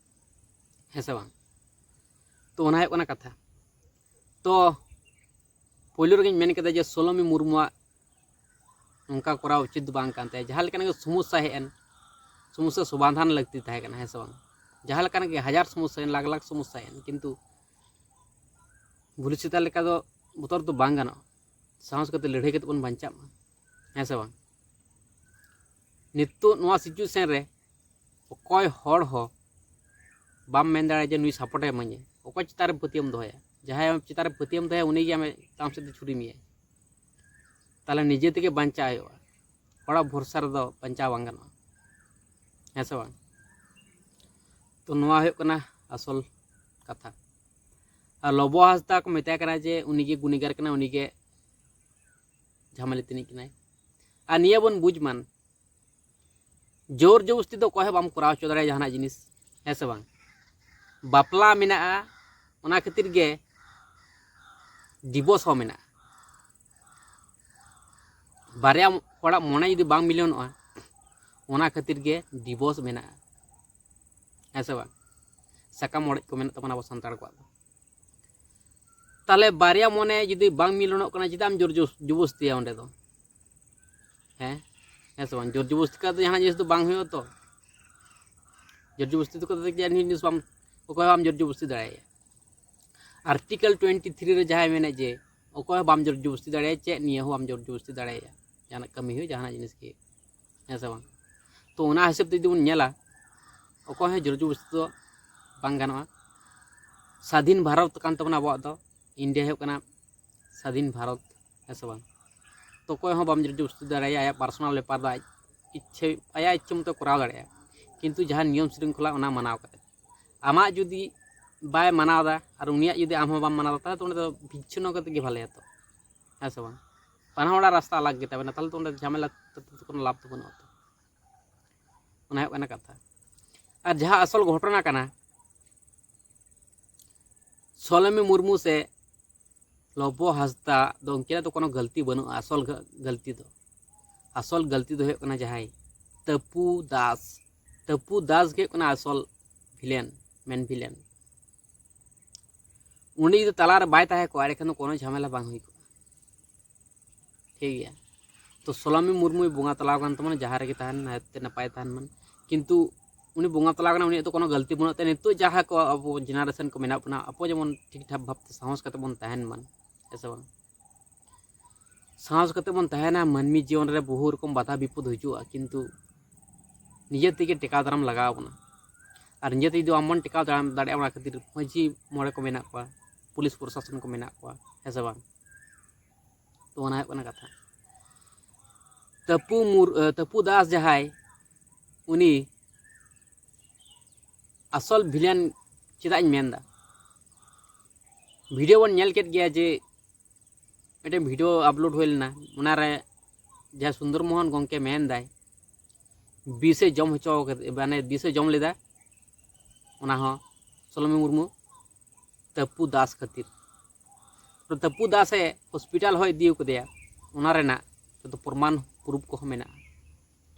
ᱦᱮᱸ ᱥᱮ ᱵᱟᱝ? ᱛᱚ ᱚᱱᱟ ᱦᱩᱭᱩᱜ ᱠᱟᱱᱟ ᱠᱟᱛᱷᱟ᱾ ᱛᱚ ᱯᱳᱭᱞᱳ ᱨᱮᱜᱮᱧ ᱢᱮᱱ ᱠᱮᱫᱟ ᱡᱮ ᱥᱳᱞᱳᱢᱤ ᱢᱩᱨᱢᱩᱣᱟᱜ ᱱᱚᱝᱠᱟ ᱠᱚᱨᱟᱣ ᱩᱪᱤᱛ ᱫᱚ ᱵᱟᱝ ᱠᱟᱱ ᱛᱟᱭᱟ᱾ ᱡᱟᱦᱟᱸ ᱞᱮᱠᱟᱱᱟᱜ ᱜᱮ ᱥᱚᱢᱚᱥᱥᱟ ᱦᱮᱡ ᱮᱱ, ᱥᱚᱢᱚᱥᱥᱟ ᱥᱚᱢᱟᱫᱷᱟᱱ ᱞᱟᱹᱠᱛᱤ ᱛᱟᱦᱮᱸ ᱠᱟᱱᱟ, ᱦᱮᱸ ᱥᱮ ᱵᱟᱝ? ᱡᱟᱦᱟᱸ ᱞᱮᱠᱟᱱᱟᱜ ᱜᱮ ᱦᱟᱡᱟᱨ ᱥᱚᱢᱚᱥᱥᱟ ᱮᱱ, ᱞᱟᱠᱷ ᱞᱟᱠᱷ ᱥᱚᱢᱚᱥᱥᱟ ᱮᱱ, ᱠᱤᱱᱛᱩ ᱵᱷᱩᱞᱤ ᱥᱮᱛᱟ ᱞᱮᱠᱟ ᱫᱚ ᱵᱚᱛᱚᱨ ᱫᱚ ᱵᱟᱝ ᱜᱟᱱᱚᱜᱼᱟ᱾ ᱥᱟᱦᱚᱥ ᱠᱟᱛᱮ ᱞᱟᱹᱲᱦᱟᱹᱭ ᱠᱟᱛᱮ ᱵᱚᱱ ᱵᱟᱧᱪᱟᱜ ᱢᱟ, ᱦᱮᱸ ᱥᱮ ᱵᱟᱝ? ᱱᱤᱛᱚᱜ ᱱᱚᱣᱟ ᱥᱤᱪᱩᱭᱮᱥᱚᱱ ᱨᱮ ᱚᱠᱚᱭ ᱦᱚᱲ ᱦᱚᱸ ᱵᱟᱢ ᱢᱮᱱ ᱫᱟᱲᱮᱭᱟᱜᱼᱟ ᱡᱮ ᱱᱩᱭ ᱥᱟᱯᱳᱨᱴ ᱮ ᱤᱢᱟᱹᱧᱟ᱾ ᱚᱠᱚᱭ ᱪᱮᱛᱟᱱ ᱨᱮ ᱯᱟᱹᱛᱭᱟᱹᱣ ᱫᱚᱦᱚᱭᱟ, ᱡᱟᱦᱟᱸᱭ ᱟᱢ ᱪᱮᱛᱟᱱ ᱨᱮ ᱯᱟᱹᱛᱭᱟᱹᱣ ᱫᱚᱦᱚᱭᱟ, ᱩᱱᱤ ᱜᱮ ᱟᱢᱮ ᱛᱟᱢ ᱥᱮᱫ ᱫᱚ ᱪᱷᱩᱨᱤ ᱢᱮᱭᱟᱭ᱾ ᱛᱟᱦᱚᱞᱮ ᱱᱤᱡᱮ ᱛᱮᱜᱮ ᱵᱟᱧᱪᱟᱣ ᱦᱩᱭᱩᱜᱼᱟ, ᱦᱚᱲᱟᱜ ᱵᱷᱚᱨᱥᱟ ᱨᱮᱫᱚ ᱵᱟᱧᱪᱟᱣ ᱵᱟᱝ ᱜᱟᱱᱚᱜᱼᱟ, ᱦᱮᱸ ᱥᱮ ᱵᱟᱝ? ᱛᱚ ᱱᱚᱣᱟ ᱦᱩᱭᱩᱜ ᱠᱟᱱᱟ ᱟᱥᱚᱞ ᱠᱟᱛᱷᱟ᱾ ᱟᱨ ᱞᱚᱵᱚ ᱦᱟᱸᱥᱫᱟ ᱠᱚ ᱢᱮᱛᱟᱭ ᱠᱟᱱᱟ ᱡᱮ ᱩᱱᱤᱜᱮ ᱜᱩᱱᱤᱜᱟᱨ ᱠᱟᱱᱟᱭ, ᱩᱱᱤᱜᱮ ᱡᱷᱟᱢᱮᱞᱟ ᱛᱤᱱᱤᱡ ᱠᱟᱱᱟᱭ᱾ ᱟᱨ ᱱᱤᱭᱟᱹ ᱵᱚᱱ ᱵᱩᱡᱽ ᱢᱟᱱ, ᱡᱳᱨ ᱡᱚᱵᱚᱥᱛᱤ ᱫᱚ ᱚᱠᱚᱭ ᱦᱚᱸ ᱵᱟᱢ ᱠᱚᱨᱟᱣ ᱦᱚᱪᱚ ᱫᱟᱲᱮᱭᱟᱜᱼᱟ ᱡᱟᱦᱟᱱᱟᱜ ᱡᱤᱱᱤᱥ, ᱦᱮᱸ ᱥᱮ ᱵᱟᱝ? ᱵᱟᱯᱞᱟ ᱢᱮᱱᱟᱜᱼᱟ, ᱚᱱᱟ ᱠᱷᱟᱹᱛᱤᱨ ᱜᱮ ᱰᱤᱵᱳᱨᱥ ᱦᱚᱸ ᱢᱮᱱᱟᱜᱼᱟ᱾ ᱵᱟᱨᱭᱟ ᱦᱚᱲᱟᱜ ᱢᱚᱱᱮ ᱡᱩᱫᱤ ᱵᱟᱝ ᱢᱤᱞᱚᱱᱚᱜᱼᱟ, ᱚᱱᱟ ᱠᱷᱟᱹᱛᱤᱨ ᱜᱮ ᱰᱤᱵᱳᱨᱥ ᱢᱮᱱᱟᱜᱼᱟ, ᱦᱮᱸ ᱥᱮ ᱵᱟᱝ? ᱥᱟᱠᱟᱢ ᱚᱲᱮᱡ ᱠᱚ ᱢᱮᱱᱟᱜ ᱛᱟᱵᱚᱱᱟ ᱟᱵᱚ ᱥᱟᱱᱛᱟᱲ ᱠᱚᱣᱟᱜ ᱫᱚ᱾ ᱛᱟᱦᱚᱞᱮ ᱵᱟᱨᱭᱟ ᱢᱚᱱᱮ ᱡᱩᱫᱤ ᱵᱟᱝ ᱢᱤᱞᱚᱱᱚᱜ ᱠᱟᱱᱟ, ᱪᱮᱫᱟᱜ ᱮᱢ ᱡᱳᱨ ᱡᱚᱵᱚᱥ-, ᱡᱚᱵᱚᱥᱛᱤᱭᱟ ᱚᱸᱰᱮ ᱫᱚ? ᱦᱮᱸ, ᱦᱮᱸ ᱥᱮ ᱵᱟᱝ? ᱡᱳᱨ ᱡᱚᱵᱚᱥᱛᱤ ᱠᱟᱛᱮ ᱡᱟᱦᱟᱱᱟᱜ ᱡᱤᱱᱤᱥ ᱫᱚ ᱵᱟᱝ ᱦᱩᱭᱩᱜᱼᱟ ᱛᱚ᱾ ᱡᱳᱨ ᱡᱚᱵᱚᱥᱛᱤ ᱫᱚ ᱠᱟᱛᱮ ᱡᱟᱦᱟᱱ ᱡᱤᱱᱤᱥ ᱵᱟᱢ, ᱚᱠᱚᱭ ᱦᱚᱸ ᱵᱟᱢ ᱡᱳᱨ ᱡᱚᱵᱚᱥᱛᱤ ᱫᱟᱲᱮᱭᱟᱭᱟ᱾ ᱟᱨᱴᱤᱠᱮᱞ ᱴᱩᱭᱮᱱᱴᱤ ᱛᱷᱨᱤ ᱨᱮ ᱡᱟᱦᱟᱸᱭ ᱢᱮᱱᱮᱫ ᱡᱮ ᱚᱠᱚᱭ ᱦᱚᱸ ᱵᱟᱢ ᱡᱳᱨ ᱡᱚᱵᱚᱥᱛᱤ ᱫᱟᱲᱮᱭᱟᱭᱟ, ᱪᱮᱫ ᱱᱤᱭᱟᱹ ᱦᱚᱸ ᱵᱟᱢ ᱡᱳᱨ ᱡᱚᱵᱚᱥᱛᱤ ᱫᱟᱲᱮᱭᱟᱭᱟ, ᱡᱟᱦᱟᱱᱟᱜ ᱠᱟᱹᱢᱤ ᱦᱩᱭᱩᱜ, ᱡᱟᱦᱟᱱᱟᱜ ᱡᱤᱱᱤᱥ ᱜᱮ, ᱦᱮᱸ ᱥᱮ ᱵᱟᱝ? ᱛᱚ ᱚᱱᱟ ᱦᱤᱥᱟᱹᱵ ᱛᱮ ᱡᱩᱫᱤ ᱵᱚᱱ ᱧᱮᱞᱟ, ᱚᱠᱚᱭ ᱦᱚᱸ ᱡᱳᱨ ᱡᱚᱵᱚᱥᱛᱤ ᱫᱚ ᱵᱟᱝ ᱜᱟᱱᱚᱜᱼᱟ᱾ ᱥᱟᱫᱷᱤᱱ ᱵᱷᱟᱨᱚᱛ ᱠᱟᱱ ᱛᱟᱵᱚᱱᱟ ᱟᱵᱚᱣᱟᱜ ᱫᱚ, ᱤᱱᱰᱤᱭᱟ ᱦᱩᱭᱩᱜ ᱠᱟᱱᱟ ᱥᱟᱫᱷᱤᱱ ᱵᱷᱟᱨᱚᱛ, ᱦᱮᱸ ᱥᱮ ᱵᱟᱝ? ᱛᱚ ᱚᱠᱚᱭ ᱦᱚᱸ ᱵᱟᱢ ᱡᱳᱨ ᱡᱚᱵᱚᱥᱛᱤ ᱫᱟᱲᱮᱭᱟᱭᱟ, ᱟᱭᱟᱜ ᱯᱟᱨᱥᱚᱱᱟᱞ ᱵᱮᱯᱟᱨ ᱫᱚ ᱟᱡ ᱤᱪᱪᱷᱟᱹ, ᱟᱭᱟᱜ ᱤᱪᱪᱷᱟᱹ ᱢᱚᱛᱚ ᱠᱚᱨᱟᱣ ᱫᱟᱲᱮᱭᱟᱜᱼᱟ᱾ ᱠᱤᱱᱛᱩ ᱡᱟᱦᱟᱸ ᱱᱤᱭᱚᱢ ᱥᱤᱨᱤᱧ ᱠᱷᱚᱞᱟ ᱚᱱᱟ ᱢᱟᱱᱟᱣ ᱠᱟᱛᱮ, ᱟᱢᱟᱜ ᱡᱩᱫᱤ ᱵᱟᱭ ᱢᱟᱱᱟᱣ ᱮᱫᱟ ᱟᱨ ᱩᱱᱤᱭᱟᱜ ᱡᱩᱫᱤ ᱟᱢ ᱦᱚᱸ ᱵᱟᱢ ᱢᱟᱱᱟᱣ ᱮᱫᱟ, ᱛᱟᱦᱚᱞᱮ ᱛᱚ ᱚᱸᱰᱮ ᱫᱚ ᱵᱤᱪᱪᱷᱤᱱᱱᱚ ᱠᱟᱛᱮ ᱜᱮ ᱵᱷᱟᱞᱮᱭᱟ ᱛᱚ, ᱦᱮᱸ ᱥᱮ ᱵᱟᱝ? ᱵᱟᱱᱟ ᱦᱚᱲᱟᱜ ᱨᱟᱥᱛᱟ ᱟᱞᱟᱜᱽ ᱜᱮᱛᱟ ᱵᱮᱱᱟ, ᱛᱟᱦᱚᱞᱮ ᱛᱚ ᱚᱸᱰᱮ ᱡᱷᱟᱢᱮᱞᱟ ᱛᱮ ᱫᱚ ᱠᱳᱱᱳ ᱞᱟᱵᱷ ᱫᱚ ᱵᱟᱹᱱᱩᱜᱼᱟ ᱛᱚ᱾ ᱚᱱᱟ ᱦᱩᱭᱩᱜ ᱠᱟᱱᱟ ᱠᱟᱛᱷᱟ᱾ ᱟᱨ ᱡᱟᱦᱟᱸ ᱟᱥᱚᱞ ᱜᱷᱚᱴᱚᱱᱟ ᱠᱟᱱᱟ, ᱥᱚᱞᱚᱢᱤ ᱢᱩᱨᱢᱩ ᱥᱮ ᱞᱚᱵᱚ ᱦᱟᱸᱥᱫᱟ ᱫᱚ ᱩᱱᱠᱤᱱᱟᱜ ᱫᱚ ᱠᱳᱱᱳ ᱜᱟᱹᱞᱛᱤ ᱵᱟᱹᱱᱩᱜᱼᱟ᱾ ᱟᱥᱚᱞ ᱜᱟᱹ-, ᱜᱟᱹᱞᱛᱤ ᱫᱚ, ᱟᱥᱚᱞ ᱜᱟᱹᱞᱛᱤ ᱫᱚ ᱦᱩᱭᱩᱜ ᱠᱟᱱᱟ ᱡᱟᱦᱟᱸᱭ ᱛᱟᱹᱯᱩ ᱫᱟᱥ, ᱛᱟᱹᱯᱩ ᱫᱟᱥ ᱜᱮ ᱦᱩᱭᱩᱜ ᱠᱟᱱᱟ ᱟᱥᱚᱞ ᱵᱷᱤᱞᱮᱱ, ᱢᱮᱱ ᱵᱷᱤᱞᱮᱱ᱾ ᱩᱱᱤ ᱡᱩᱫᱤ ᱛᱟᱞᱟᱨᱮ ᱵᱟᱭ ᱛᱟᱦᱮᱸ ᱠᱚᱜᱼᱟ, ᱮᱸᱰᱮᱠᱷᱟᱱ ᱫᱚ ᱠᱳᱱᱳ ᱡᱷᱟᱢᱮᱞᱟ ᱵᱟᱝ ᱦᱩᱭ ᱠᱚᱜᱼᱟ᱾ ᱴᱷᱤᱠ ᱜᱮᱭᱟ, ᱛᱚ ᱥᱚᱞᱟᱢᱤ ᱢᱩᱨᱢᱩᱭ ᱵᱚᱸᱜᱟ ᱛᱟᱞᱟ ᱟᱠᱟᱱ ᱛᱟᱵᱚᱱᱟ, ᱡᱟᱦᱟᱸ ᱨᱮᱜᱮ ᱛᱟᱦᱮᱱ, ᱱᱟᱭᱛᱮ ᱱᱟᱯᱟᱭ ᱛᱟᱦᱮᱱ ᱢᱟ᱾ ᱠᱤᱱᱛᱩ ᱩᱱᱤ ᱵᱚᱸᱜᱟ ᱛᱟᱞᱟ ᱟᱠᱟᱱᱟ, ᱩᱱᱤᱭᱟᱜ ᱫᱚ ᱠᱳᱱᱳ ᱜᱟᱹᱞᱛᱤ ᱵᱟᱹᱱᱩᱜ ᱛᱟᱭᱟ᱾ ᱱᱤᱛᱚᱜ ᱡᱟᱦᱟᱸ ᱠᱚ ᱟᱵᱚ ᱡᱮᱱᱟᱨᱮᱥᱚᱱ ᱠᱚ ᱢᱮᱱᱟᱜ ᱵᱚᱱᱟ, ᱟᱵᱚ ᱡᱮᱢᱚᱱ ᱴᱷᱤᱠ ᱴᱷᱟᱠ ᱵᱷᱟᱵᱽᱛᱮ ᱥᱟᱦᱚᱥ ᱠᱟᱛᱮ ᱵᱚᱱ ᱛᱟᱦᱮᱱ ᱢᱟ, ᱦᱮᱸ ᱥᱮ ᱵᱟᱝ? ᱥᱟᱦᱚᱥ ᱠᱟᱛᱮ ᱵᱚᱱ ᱛᱟᱦᱮᱱᱟ᱾ ᱢᱟᱹᱱᱢᱤ ᱡᱤᱭᱚᱱ ᱨᱮ ᱵᱚᱦᱩ ᱨᱚᱠᱚᱢ ᱵᱟᱫᱷᱟ ᱵᱤᱯᱚᱫ ᱦᱤᱡᱩᱜᱼᱟ, ᱠᱤᱱᱛᱩ ᱱᱤᱡᱮ ᱛᱮᱜᱮ ᱴᱮᱠᱟᱣ ᱫᱟᱨᱟᱢ ᱞᱟᱜᱟᱣ ᱵᱚᱱᱟ᱾ ᱟᱨ ᱱᱤᱡᱮ ᱛᱮ ᱡᱩᱫᱤ ᱵᱟᱝᱵᱚᱱ ᱴᱮᱠᱟᱣ ᱫᱟᱨᱟᱢ ᱫᱟᱲᱮᱭᱟᱜᱼᱟ, ᱚᱱᱟ ᱠᱷᱟᱹᱛᱤᱨ ᱢᱟᱹᱡᱷᱤ ᱢᱚᱬᱮ ᱠᱚ ᱢᱮᱱᱟᱜ ᱠᱚᱣᱟ, ᱯᱩᱞᱤᱥ ᱯᱨᱚᱥᱟᱥᱚᱱ ᱠᱚ ᱢᱮᱱᱟᱜ ᱠᱚᱣᱟ, ᱦᱮᱸ ᱥᱮ ᱵᱟᱝ? ᱛᱚ ᱚᱱᱟ ᱦᱩᱭᱩᱜ ᱠᱟᱱᱟ ᱠᱟᱛᱷᱟ᱾ ᱛᱟᱹᱯᱩ ᱢᱩᱨ-, ᱮ, ᱛᱟᱹᱯᱩ ᱫᱟᱥ ᱡᱟᱦᱟᱸᱭ, ᱩᱱᱤ ᱟᱥᱚᱞ ᱵᱷᱤᱞᱮᱱ ᱪᱮᱫᱟᱜ ᱤᱧ ᱢᱮᱱᱫᱟ? ᱵᱷᱤᱰᱤᱭᱳ ᱵᱚᱱ ᱧᱮᱞ ᱠᱮᱫ ᱜᱮᱭᱟ ᱡᱮ ᱢᱤᱫᱴᱮᱱ ᱵᱷᱤᱰᱤᱭᱳ ᱟᱯᱞᱳᱰ ᱦᱩᱭ ᱞᱮᱱᱟ, ᱚᱱᱟᱨᱮ ᱡᱟᱦᱟᱸ ᱥᱩᱱᱫᱚᱨ ᱢᱳᱦᱚᱱ ᱜᱚᱢᱠᱮ ᱢᱮᱱᱫᱟᱭ ᱵᱤᱥᱮ ᱡᱚᱢ ᱦᱚᱪᱚ ᱠᱟᱫᱮ, ᱢᱟᱱᱮ ᱵᱤᱥᱮ ᱡᱚᱢ ᱞᱮᱫᱟ, ᱚᱱᱟ ᱦᱚᱸ ᱥᱳᱞᱳᱢᱤ ᱢᱩᱨᱢᱩ ᱛᱟᱹᱯᱩ ᱫᱟᱥ ᱠᱷᱟᱹᱛᱤᱨ᱾ ᱛᱟᱹᱯᱩ ᱫᱟᱥᱮ ᱦᱚᱥᱯᱤᱴᱟᱞ ᱦᱚᱸ ᱤᱫᱤ ᱠᱟᱫᱮᱭᱟ, ᱚᱱᱟ ᱨᱮᱱᱟᱜ ᱡᱚᱛᱚ ᱯᱨᱚᱢᱟᱱ ᱯᱨᱩᱯ ᱠᱚᱦᱚᱸ ᱢᱮᱱᱟᱜᱼᱟ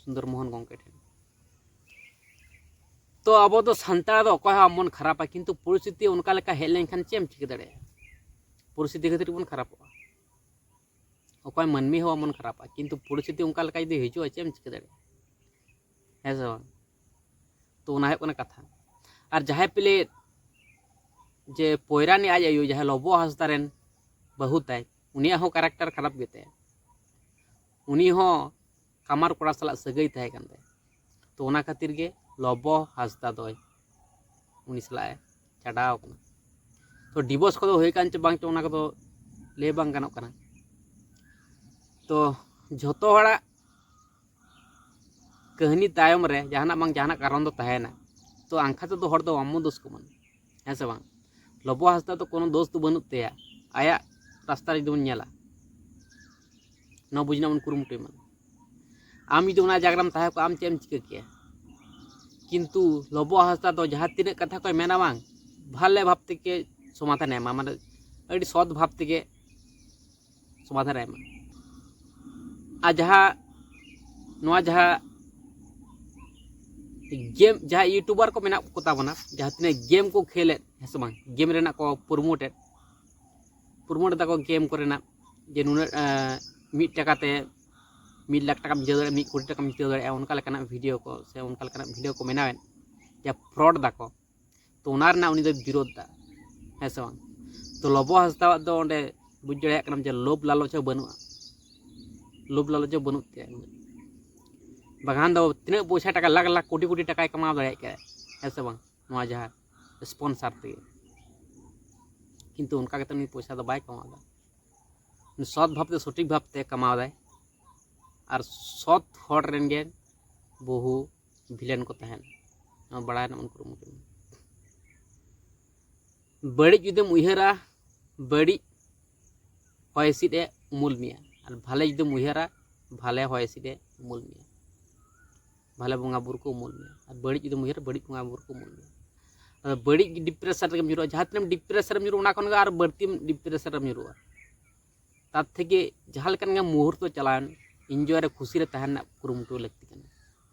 ᱥᱩᱱᱫᱚᱨ ᱢᱳᱦᱚᱱ ᱜᱚᱢᱠᱮ ᱴᱷᱮᱱ᱾ ᱛᱚ ᱟᱵᱚ ᱫᱚ ᱥᱟᱱᱛᱟᱲ ᱫᱚ ᱚᱠᱚᱭ ᱦᱚᱸ ᱵᱟᱵᱚᱱ ᱠᱷᱟᱨᱟᱯᱟ, ᱠᱤᱱᱛᱩ ᱯᱚᱨᱤᱥᱛᱷᱤᱛᱤ ᱚᱱᱠᱟ ᱞᱮᱠᱟ ᱦᱮᱡ ᱞᱮᱱᱠᱷᱟᱱ ᱪᱮᱫ ᱮᱢ ᱪᱤᱠᱟᱹ ᱫᱟᱲᱮᱭᱟᱜᱼᱟ? ᱯᱚᱨᱤᱥᱛᱷᱤᱛᱤ ᱠᱷᱟᱹᱛᱤᱨ ᱵᱚᱱ ᱠᱷᱟᱨᱟᱯᱚᱜᱼᱟ᱾ ᱚᱠᱚᱭ ᱢᱟᱹᱱᱢᱤ ᱦᱚᱸ ᱵᱟᱵᱚᱱ ᱠᱷᱟᱨᱟᱯᱟ, ᱠᱤᱱᱛᱩ ᱯᱚᱨᱤᱥᱛᱷᱤᱛᱤ ᱚᱱᱠᱟ ᱞᱮᱠᱟ ᱡᱩᱫᱤ ᱦᱤᱡᱩᱜᱼᱟ, ᱪᱮᱫ ᱮᱢ ᱪᱤᱠᱟᱹ ᱫᱟᱲᱮᱭᱟᱜᱼᱟ? ᱦᱮᱸ ᱥᱮ ᱵᱟᱝ? ᱛᱚ ᱚᱱᱟ ᱦᱩᱭᱩᱜ ᱠᱟᱱᱟ ᱠᱟᱛᱷᱟ᱾ ᱟᱨ ᱡᱟᱦᱟᱸᱭ ᱯᱮᱞᱮ ᱡᱮ ᱯᱚᱭᱨᱟᱱᱤ ᱟᱡ ᱟᱭᱳ, ᱡᱟᱦᱟᱸᱭ ᱞᱚᱵᱚ ᱦᱟᱸᱥᱫᱟ ᱨᱮᱱ ᱵᱟᱹᱦᱩ ᱛᱟᱭ, ᱩᱱᱤᱭᱟᱜ ᱦᱚᱸ ᱠᱮᱨᱮᱠᱴᱟᱨ ᱠᱷᱟᱨᱟᱯ ᱜᱮᱛᱟᱭᱟ᱾ ᱩᱱᱤ ᱦᱚᱸ ᱠᱟᱢᱟᱨ ᱠᱚᱲᱟ ᱥᱟᱞᱟᱜ ᱥᱟᱹᱜᱟᱹᱭ ᱛᱟᱦᱮᱸ ᱠᱟᱱ ᱛᱟᱭᱟ᱾ ᱛᱚ ᱚᱱᱟ ᱠᱷᱟᱹᱛᱤᱨ ᱜᱮ ᱞᱚᱵᱚ ᱦᱟᱸᱥᱫᱟ ᱫᱚᱭ ᱩᱱᱤ ᱥᱟᱞᱟᱜ ᱮ ᱪᱷᱟᱰᱟᱣ ᱠᱟᱱᱟ᱾ ᱛᱚ ᱰᱤᱵᱳᱨᱥ ᱠᱚᱫᱚ ᱦᱩᱭ ᱠᱟᱱ ᱪᱚ ᱵᱟᱝ ᱪᱚ, ᱚᱱᱟ ᱠᱚᱫᱚ ᱞᱟᱹᱭ ᱵᱟᱝ ᱜᱟᱱᱚᱜ ᱠᱟᱱᱟ᱾ ᱛᱚ ᱡᱷᱚᱛᱚ ᱦᱚᱲᱟᱜ ᱠᱟᱹᱦᱱᱤ ᱛᱟᱭᱚᱢ ᱨᱮ ᱡᱟᱦᱟᱱᱟᱜ ᱵᱟᱝ ᱡᱟᱦᱟᱱᱟᱜ ᱠᱟᱨᱚᱱ ᱫᱚ ᱛᱟᱦᱮᱱᱟ᱾ ᱛᱚ ᱟᱝᱠᱷᱟ ᱛᱮᱫᱚ ᱦᱚᱲ ᱫᱚ ᱵᱟᱝᱵᱚᱱ ᱫᱳᱥ ᱠᱚᱢᱟ, ᱦᱮᱸ ᱥᱮ ᱵᱟᱝ? ᱞᱚᱵᱚ ᱦᱟᱸᱥᱫᱟ ᱫᱚ ᱠᱳᱱᱳ ᱫᱳᱥ ᱫᱚ ᱵᱟᱹᱱᱩᱜ ᱛᱟᱭᱟ, ᱟᱭᱟᱜ ᱨᱟᱥᱛᱟ ᱨᱮ ᱡᱩᱫᱤ ᱵᱚᱱ ᱧᱮᱞᱟ, ᱱᱚᱣᱟ ᱵᱩᱡᱽ ᱨᱮᱱᱟᱜ ᱵᱚᱱ ᱠᱩᱨᱩᱢᱩᱴᱩᱭ ᱢᱟ᱾ ᱟᱢ ᱡᱩᱫᱤ ᱚᱱᱟ ᱡᱟᱭᱜᱟ ᱨᱮᱢ ᱛᱟᱦᱮᱸ ᱠᱚᱜᱼᱟ, ᱟᱢ ᱪᱮᱫ ᱮᱢ ᱪᱤᱠᱟᱹ ᱠᱮᱭᱟ? ᱠᱤᱱᱛᱩ ᱞᱚᱵᱚ ᱦᱟᱸᱥᱫᱟ ᱫᱚ ᱡᱟᱦᱟᱸ ᱛᱤᱱᱟᱹᱜ ᱠᱟᱛᱷᱟ ᱠᱚᱭ ᱢᱮᱱᱟ ᱵᱟᱝ, ᱵᱷᱟᱞᱮ ᱵᱷᱟᱵᱽ ᱛᱮᱜᱮ ᱥᱚᱢᱟᱫᱷᱟᱱ ᱮ ᱮᱢᱟ, ᱢᱟᱱᱮ ᱟᱹᱰᱤ ᱥᱚᱛ ᱵᱷᱟᱵᱽ ᱛᱮᱜᱮ ᱥᱚᱢᱟᱫᱷᱟᱱ ᱮ ᱮᱢᱟ᱾ ᱟᱨ ᱡᱟᱦᱟᱸ ᱱᱚᱣᱟ ᱡᱟᱦᱟᱸ ᱜᱮᱢ, ᱡᱟᱦᱟᱸ ᱤᱭᱩᱴᱩᱵᱟᱨ ᱠᱚ ᱢᱮᱱᱟᱜ ᱠᱚᱛᱟ ᱵᱚᱱᱟ, ᱡᱟᱦᱟᱸ ᱛᱤᱱᱟᱹᱜ ᱜᱮᱢ ᱠᱚ ᱠᱷᱮᱞᱮᱫ, ᱦᱮᱸ ᱥᱮ ᱵᱟᱝ, ᱜᱮᱢ ᱨᱮᱱᱟᱜ ᱠᱚ ᱯᱨᱳᱢᱳᱴᱮᱫ, ᱯᱨᱳᱢᱳᱴ ᱫᱟᱠᱚ ᱜᱮᱢ ᱠᱚᱨᱮᱱᱟᱜ, ᱡᱮ ᱱᱩᱱᱟᱹᱜ ᱮᱸ, ᱢᱤᱫ ᱴᱟᱠᱟ ᱛᱮ ᱢᱤᱫ ᱞᱟᱠᱷ ᱴᱟᱠᱟᱢ ᱡᱤᱛᱟᱹᱣ ᱫᱟᱲᱮᱭᱟᱜᱼᱟ, ᱢᱤᱫ ᱠᱳᱴᱤ ᱴᱟᱠᱟᱢ ᱡᱤᱛᱟᱹᱣ ᱫᱟᱲᱮᱭᱟᱜᱼᱟ, ᱚᱱᱠᱟ ᱞᱮᱠᱟᱱᱟᱜ ᱵᱷᱤᱰᱤᱭᱳ ᱠᱚ ᱥᱮ ᱚᱱᱠᱟ ᱞᱮᱠᱟᱱᱟᱜ ᱵᱷᱤᱰᱤᱭᱳ ᱠᱚ ᱵᱮᱱᱟᱣᱮᱫ, ᱡᱟ ᱯᱷᱨᱚᱰ ᱫᱟᱠᱚ, ᱛᱚ ᱚᱱᱟ ᱨᱮᱱᱟᱜ ᱩᱱᱤ ᱫᱚᱭ ᱵᱤᱨᱳᱫᱷ ᱫᱟ, ᱦᱮᱸ ᱥᱮ ᱵᱟᱝ? ᱛᱚ ᱞᱚᱵᱚ ᱦᱟᱸᱥᱫᱟᱣᱟᱜ ᱫᱚ ᱚᱸᱰᱮ ᱵᱩᱡᱽ ᱫᱟᱲᱮᱭᱟᱜ ᱠᱟᱱᱟᱢ ᱡᱮ ᱞᱳᱵᱷ ᱞᱟᱞᱚᱪ ᱦᱚᱸ ᱵᱟᱹᱱᱩᱜᱼᱟ, ᱞᱳᱵᱷ ᱞᱟᱞᱚᱪ ᱦᱚᱸ ᱵᱟᱹᱱᱩᱜ ᱛᱟᱭᱟ᱾ ᱵᱟᱠᱷᱟᱱ ᱫᱚ ᱛᱤᱱᱟᱹᱜ ᱯᱚᱭᱥᱟ ᱴᱟᱠᱟ, ᱞᱟᱠᱷ ᱞᱟᱠᱷ ᱠᱳᱴᱤ ᱠᱳᱴᱤ ᱴᱟᱠᱟᱭ ᱠᱟᱢᱟᱣ ᱫᱟᱲᱮᱭᱟᱜ ᱠᱮᱭᱟ, ᱦᱮᱸ ᱥᱮ ᱵᱟᱝ? ᱱᱚᱣᱟ ᱡᱟᱦᱟᱸ ᱥᱯᱚᱱᱥᱟᱨ ᱛᱮᱜᱮ, ᱠᱤᱱᱛᱩ ᱚᱱᱠᱟ ᱠᱟᱛᱮ ᱩᱱᱤ ᱯᱚᱭᱥᱟ ᱫᱚ ᱵᱟᱭ ᱠᱟᱢᱟᱣ ᱮᱫᱟ᱾ ᱩᱱᱤ ᱥᱚᱛ ᱵᱷᱟᱵᱽᱛᱮ, ᱥᱚᱴᱷᱤᱠ ᱵᱷᱟᱵᱽᱛᱮ ᱠᱟᱢᱟᱣ ᱫᱟᱭ, ᱟᱨ ᱥᱚᱛ ᱦᱚᱲ ᱨᱮᱱ ᱜᱮ ᱵᱚᱦᱩ ᱵᱷᱤᱞᱮᱱ ᱠᱚ ᱛᱟᱦᱮᱱ, ᱱᱚᱣᱟ ᱵᱟᱲᱟᱭ ᱨᱮᱱᱟᱜ ᱵᱚᱱ ᱠᱩᱨᱩᱢᱩᱴᱩᱭ ᱢᱟ᱾ ᱵᱟᱹᱲᱤᱡ ᱡᱩᱫᱤᱢ ᱩᱭᱦᱟᱹᱨᱟ, ᱵᱟᱹᱲᱤᱡ ᱦᱚᱭ ᱦᱤᱸᱥᱤᱫ ᱮ ᱩᱢᱩᱞ ᱢᱮᱭᱟ, ᱟᱨ ᱵᱷᱟᱞᱮ ᱡᱩᱫᱤᱢ ᱩᱭᱦᱟᱹᱨᱟ, ᱵᱷᱟᱞᱮ ᱦᱚᱭ ᱦᱤᱸᱥᱤᱫ ᱮ ᱩᱢᱩᱞ ᱢᱮᱭᱟ, ᱵᱷᱟᱞᱮ ᱵᱚᱸᱜᱟ ᱵᱩᱨᱩ ᱠᱚ ᱩᱢᱩᱞ ᱢᱮᱭᱟ, ᱟᱨ ᱵᱟᱹᱲᱤᱡ ᱡᱩᱫᱤᱢ ᱩᱭᱦᱟᱹᱨᱟ, ᱵᱟᱹᱲᱤᱡ ᱵᱚᱸᱜᱟ ᱵᱩᱨᱩ ᱠᱚ ᱩᱢᱩᱞ ᱢᱮᱭᱟ᱾ ᱟᱫᱚ ᱵᱟᱹᱲᱤᱡ depression ᱨᱮᱜᱮᱢ ᱧᱩᱨᱩᱜᱼᱟ᱾ ᱡᱟᱦᱟᱸ ᱛᱤᱱᱟᱹᱜ depression ᱨᱮᱢ ᱧᱩᱨᱩᱜᱼᱟ, ᱚᱱᱟ ᱠᱷᱚᱱ ᱜᱮ ᱟᱨ ᱵᱟᱹᱲᱛᱤᱢ depression ᱨᱮᱢ ᱧᱩᱨᱩᱜᱼᱟ᱾ ᱛᱟᱨ ᱛᱷᱮᱠᱮ ᱡᱟᱦᱟᱸ ᱞᱮᱠᱟᱱ ᱜᱮ ᱢᱩᱦᱩᱨᱛᱚ ᱪᱟᱞᱟᱣᱮᱱ, enjoy ᱨᱮ, ᱠᱷᱩᱥᱤ ᱨᱮ ᱛᱟᱦᱮᱱ ᱨᱮᱱᱟᱜ ᱠᱩᱨᱩᱢᱩᱴᱩ ᱞᱟᱹᱠᱛᱤ ᱠᱟᱱᱟ᱾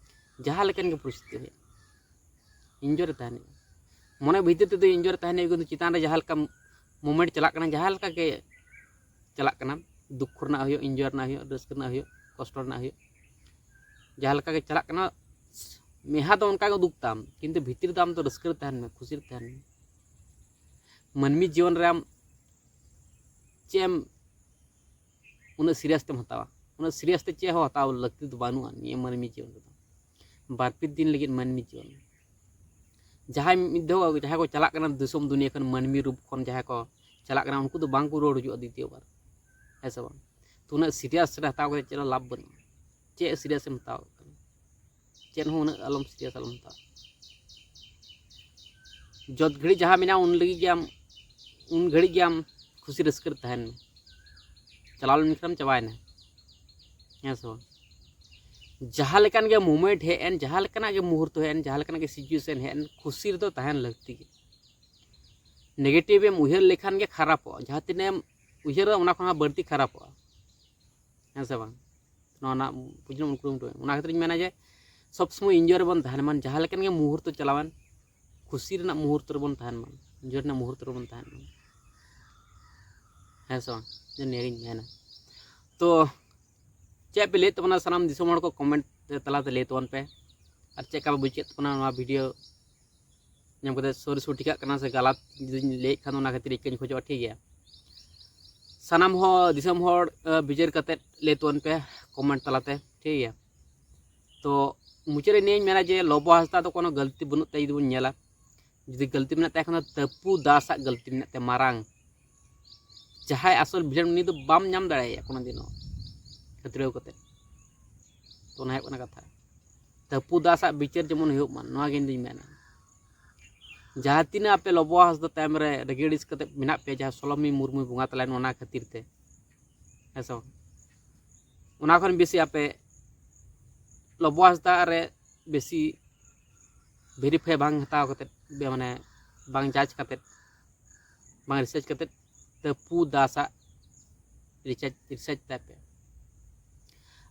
ᱡᱟᱦᱟᱸ ᱞᱮᱠᱟᱱ ᱜᱮ ᱯᱚᱨᱤᱥᱛᱷᱤᱛᱤ ᱦᱩᱭᱩᱜ, enjoy ᱨᱮ ᱛᱟᱦᱮᱱ ᱦᱩᱭᱩᱜᱼᱟ᱾ ᱢᱚᱱᱮ ᱵᱷᱤᱛᱤᱨ ᱛᱮᱫᱚ enjoy ᱨᱮ ᱛᱟᱦᱮᱱ ᱦᱩᱭᱩᱜᱼᱟ, ᱠᱤᱱᱛᱩ ᱪᱮᱛᱟᱱ ᱨᱮ ᱡᱟᱦᱟᱸ ᱞᱮᱠᱟ moment ᱪᱟᱞᱟᱜ ᱠᱟᱱᱟ, ᱡᱟᱦᱟᱸ ᱞᱮᱠᱟ ᱜᱮ ᱪᱟᱞᱟᱜ ᱠᱟᱱᱟ, ᱫᱩᱠᱠᱷᱚ ᱨᱮᱱᱟᱜ ᱦᱩᱭᱩᱜ, enjoy ᱨᱮᱱᱟᱜ ᱦᱩᱭᱩᱜ, ᱨᱟᱹᱥᱠᱟᱹ ᱨᱮᱱᱟᱜ ᱦᱩᱭᱩᱜ, ᱠᱚᱥᱴᱚ ᱨᱮᱱᱟᱜ ᱦᱩᱭᱩᱜ, ᱡᱟᱦᱟᱸ ᱞᱮᱠᱟ ᱜᱮ ᱪᱟᱞᱟᱜ ᱠᱟᱱᱟ, ᱢᱮᱦᱟ ᱫᱚ ᱚᱱᱠᱟ ᱜᱮ ᱩᱫᱩᱜ ᱛᱟᱢ, ᱠᱤᱱᱛᱩ ᱵᱷᱤᱛᱤᱨ ᱫᱚ ᱟᱢ ᱫᱚ ᱨᱟᱹᱥᱠᱟᱹ ᱨᱮ ᱛᱟᱦᱮᱱ ᱢᱮ, ᱠᱷᱩᱥᱤ ᱨᱮ ᱛᱟᱦᱮᱱ ᱢᱮ᱾ ᱢᱟᱹᱱᱢᱤ ᱡᱤᱭᱚᱱ ᱨᱮ ᱟᱢ ᱪᱮᱫ ᱮᱢ ᱩᱱᱟᱹᱜ serious ᱛᱮᱢ ᱦᱟᱛᱟᱣᱟ? ᱩᱱᱟᱹᱜ serious ᱛᱮ ᱪᱮᱫ ᱦᱚᱸ ᱦᱟᱛᱟᱣ ᱞᱟᱹᱠᱛᱤ ᱫᱚ ᱵᱟᱹᱱᱩᱜᱼᱟ ᱱᱤᱭᱟᱹ ᱢᱟᱹᱱᱢᱤ ᱡᱤᱭᱚᱱ ᱨᱮᱫᱚ᱾ ᱵᱟᱨ ᱯᱮ ᱫᱤᱱ ᱞᱟᱹᱜᱤᱫ ᱢᱟᱹᱱᱢᱤ ᱡᱤᱭᱚᱱ᱾ ᱡᱟᱦᱟᱸᱭ ᱢᱤᱫ ᱫᱷᱟᱣ, ᱡᱟᱦᱟᱸᱭ ᱠᱚ ᱪᱟᱞᱟᱜ ᱠᱟᱱᱟ ᱫᱤᱥᱚᱢ ᱫᱩᱱᱤᱭᱟᱹ ᱠᱷᱚᱱ, ᱢᱟᱹᱱᱢᱤ ᱨᱩᱯ ᱠᱷᱚᱱ ᱡᱟᱦᱟᱸᱭ ᱠᱚ ᱪᱟᱞᱟᱜ ᱠᱟᱱᱟ, ᱩᱱᱠᱩ ᱫᱚ ᱵᱟᱝ ᱠᱚ ᱨᱩᱣᱟᱹᱲ ᱦᱤᱡᱩᱜᱼᱟ ᱫᱤᱛᱤᱭᱚ ᱵᱟᱨ, ᱦᱮᱸ ᱥᱮ ᱵᱟᱝ? ᱛᱚ ᱩᱱᱟᱹᱜ serious ᱨᱮ ᱦᱟᱛᱟᱣ ᱠᱟᱛᱮ ᱪᱮᱫ ᱦᱚᱸ ᱞᱟᱵᱷ ᱵᱟᱹᱱᱩᱜᱼᱟ᱾ ᱪᱮᱫ serious ᱮᱢ ᱦᱟᱛᱟᱣ ᱠᱟᱱᱟ? ᱪᱮᱫ ᱦᱚᱸ ᱩᱱᱟᱹᱜ ᱟᱞᱚᱢ serious, ᱟᱞᱚᱢ ᱦᱟᱛᱟᱣᱟ᱾ ᱡᱚᱛ ᱜᱷᱟᱹᱲᱤᱡ ᱡᱟᱦᱟᱸ ᱢᱮᱱᱟᱜᱼᱟ, ᱩᱱ ᱞᱟᱹᱜᱤᱫ ᱜᱮ ᱟᱢ, ᱩᱱ ᱜᱷᱟᱹᱲᱤᱡ ᱜᱮ ᱟᱢ ᱠᱷᱩᱥᱤ ᱨᱟᱹᱥᱠᱟᱹ ᱨᱮ ᱛᱟᱦᱮᱱ ᱢᱮ᱾ ᱪᱟᱞᱟᱣ ᱞᱮᱱᱠᱷᱟᱱᱮᱢ ᱪᱟᱵᱟᱭᱮᱱᱟ, ᱦᱮᱸ ᱥᱮ ᱵᱟᱝ? ᱡᱟᱦᱟᱸ ᱞᱮᱠᱟᱱ ᱜᱮ moment ᱦᱮᱡ ᱮᱱ, ᱡᱟᱦᱟᱸ ᱞᱮᱠᱟᱱᱟᱜ ᱜᱮ ᱢᱩᱦᱩᱨᱛᱚ ᱦᱮᱡ ᱮᱱ, ᱡᱟᱦᱟᱸ ᱞᱮᱠᱟᱱᱟᱜ ᱜᱮ situation ᱦᱮᱡ ᱮᱱ, ᱠᱷᱩᱥᱤ ᱨᱮᱫᱚ ᱛᱟᱦᱮᱱ ᱞᱟᱹᱠᱛᱤ ᱜᱮ᱾ Negative ᱮᱢ ᱩᱭᱦᱟᱹᱨ ᱞᱮᱠᱷᱟᱱ ᱜᱮ ᱠᱷᱟᱨᱟᱯᱚᱜᱼᱟ᱾ ᱡᱟᱦᱟᱸ ᱛᱤᱱᱟᱹᱜ ᱮᱢ ᱩᱭᱦᱟᱹᱨᱟ, ᱚᱱᱟ ᱠᱷᱚᱱ ᱦᱚᱸ ᱵᱟᱹᱲᱛᱤ ᱠᱷᱟᱨᱟᱯᱚᱜᱼᱟ, ᱦᱮᱸ ᱥᱮ ᱵᱟᱝ? ᱱᱚᱣᱟ ᱨᱮᱱᱟᱜ ᱵᱩᱡᱽ ᱧᱟᱢ ᱩᱱᱠᱩ ᱚᱱᱟ ᱠᱷᱟᱹᱛᱤᱨ ᱤᱧ ᱢᱮᱱᱟ ᱡᱮ ᱥᱚᱵᱽ ᱥᱚᱢᱚᱭ enjoy ᱨᱮᱵᱚᱱ ᱛᱟᱦᱮᱱ ᱢᱟ᱾ ᱡᱟᱦᱟᱸ ᱞᱮᱠᱟᱱ ᱜᱮ ᱢᱩᱦᱩᱨᱛᱚ ᱪᱟᱞᱟᱣᱮᱱ, ᱠᱷᱩᱥᱤ ᱨᱮᱱᱟᱜ ᱢᱩᱦᱩᱨᱛᱚ ᱨᱮᱵᱚᱱ ᱛᱟᱦᱮᱱ ᱢᱟ, enjoy ᱨᱮᱱᱟᱜ ᱢᱩᱦᱩᱨᱛᱚ ᱨᱮᱵᱚᱱ ᱛᱟᱦᱮᱱ ᱢᱟ, ᱦᱮᱸ ᱥᱮ ᱵᱟᱝ? ᱡᱮ ᱱᱤᱭᱟᱹᱜᱤᱧ ᱢᱮᱱᱟ᱾ ᱛᱚ ᱪᱮᱫ ᱯᱮ ᱞᱟᱹᱭᱮᱫ ᱛᱟᱵᱚᱱᱟ ᱥᱟᱱᱟᱢ ᱫᱤᱥᱚᱢ ᱦᱚᱲ ᱠᱚ comment ᱛᱟᱞᱟᱛᱮ ᱞᱟᱹᱭ ᱛᱟᱵᱚᱱ ᱯᱮ, ᱟᱨ ᱪᱮᱫ ᱞᱮᱠᱟ ᱯᱮ ᱵᱩᱡᱽ ᱠᱮᱫ ᱛᱟᱵᱚᱱᱟ ᱱᱚᱣᱟ video ᱧᱟᱢ ᱠᱟᱛᱮ᱾ ᱥᱚᱨᱤ ᱥᱚᱨᱤ ᱴᱷᱤᱠᱟᱜ ᱠᱟᱱᱟ ᱥᱮ ᱜᱟᱞᱟᱛ ᱡᱩᱫᱤᱧ ᱞᱟᱹᱭᱮᱫ ᱠᱷᱟᱱ, ᱚᱱᱟ ᱠᱷᱟᱹᱛᱤᱨ ᱤᱠᱟᱹᱧ ᱠᱷᱚᱡᱚᱜᱼᱟ, ᱴᱷᱤᱠ ᱜᱮᱭᱟ? ᱥᱟᱱᱟᱢ ᱦᱚᱲ, ᱫᱤᱥᱚᱢ ᱦᱚᱲ, ᱟᱸ, ᱵᱤᱪᱟᱹᱨ ᱠᱟᱛᱮ ᱞᱟᱹᱭ ᱛᱟᱵᱚᱱ ᱯᱮ comment ᱛᱟᱞᱟᱛᱮ, ᱴᱷᱤᱠ ᱜᱮᱭᱟ? ᱛᱚ ᱢᱩᱪᱟᱹᱫ ᱨᱮ ᱱᱤᱭᱟᱹᱧ ᱢᱮᱱᱟ ᱡᱮ ᱞᱚᱵᱚ ᱦᱟᱸᱥᱫᱟ ᱫᱚ ᱠᱳᱱᱳ ᱜᱟᱹᱞᱛᱤ ᱵᱟᱹᱱᱩᱜ ᱛᱟᱭ ᱡᱩᱫᱤ ᱵᱚᱱ ᱧᱮᱞᱟ, ᱡᱩᱫᱤ ᱜᱟᱹᱞᱛᱤ ᱢᱮᱱᱟᱜ ᱛᱟᱭ ᱠᱷᱟᱱ ᱫᱚ ᱛᱟᱹᱯᱩ ᱫᱟᱥᱟᱜ ᱜᱟᱹᱞᱛᱤ ᱢᱮᱱᱟᱜ ᱛᱟᱭᱟ ᱢᱟᱨᱟᱝ᱾ ᱡᱟᱦᱟᱸᱭ ᱟᱥᱚᱞ villain, ᱩᱱᱤ ᱫᱚ ᱵᱟᱢ ᱧᱟᱢ ᱫᱟᱲᱮᱭᱟᱭᱟ ᱠᱳᱱᱳ ᱫᱤᱱ ᱦᱚᱸ ᱠᱷᱟᱹᱛᱨᱟᱹᱣ ᱠᱟᱛᱮ᱾ ᱛᱚ ᱚᱱᱟ ᱦᱩᱭᱩᱜ ᱠᱟᱱᱟ ᱠᱟᱛᱷᱟ᱾ ᱛᱟᱹᱯᱩ ᱫᱟᱥᱟᱜ ᱵᱤᱪᱟᱹᱨ ᱡᱮᱢᱚᱱ ᱦᱩᱭᱩᱜ ᱢᱟ, ᱱᱚᱣᱟ ᱜᱮ ᱤᱧ ᱫᱩᱧ ᱢᱮᱱᱟ᱾ ᱡᱟᱦᱟᱸ ᱛᱤᱱᱟᱹᱜ ᱟᱯᱮ ᱞᱚᱵᱚ ᱦᱟᱸᱥᱫᱟ ᱛᱟᱭᱚᱢ ᱨᱮ ᱨᱟᱹᱜᱤ ᱟᱹᱲᱤᱥ ᱠᱟᱛᱮ ᱢᱮᱱᱟᱜ ᱯᱮᱭᱟ, ᱡᱟᱦᱟᱸ ᱥᱚᱞᱚᱢᱤ ᱢᱩᱨᱢᱩᱭ ᱵᱚᱸᱜᱟ ᱛᱟᱞᱟᱭᱮᱱ ᱚᱱᱟ ᱠᱷᱟᱹᱛᱤᱨ ᱛᱮ, ᱦᱮᱸ ᱥᱮ ᱵᱟᱝ? ᱚᱱᱟ ᱠᱷᱚᱱ ᱵᱮᱥᱤ ᱟᱯᱮ ᱞᱚᱵᱚ ᱦᱟᱸᱥᱫᱟ ᱨᱮ ᱵᱮᱥᱤ ᱵᱷᱮᱨᱤᱯᱷᱟᱭ ᱵᱟᱝ ᱦᱟᱛᱟᱣ ᱠᱟᱛᱮ, ᱢᱟᱱᱮ ᱵᱟᱝ ᱡᱟᱡᱽ ᱠᱟᱛᱮ, ᱵᱟᱝ ᱨᱤᱥᱟᱨᱪ ᱠᱟᱛᱮ ᱛᱟᱹᱯᱩ ᱫᱟᱥᱟᱜ ᱨᱤᱥᱟᱨᱪ ᱨᱤᱥᱟᱨᱪ ᱛᱟᱭ ᱯᱮ᱾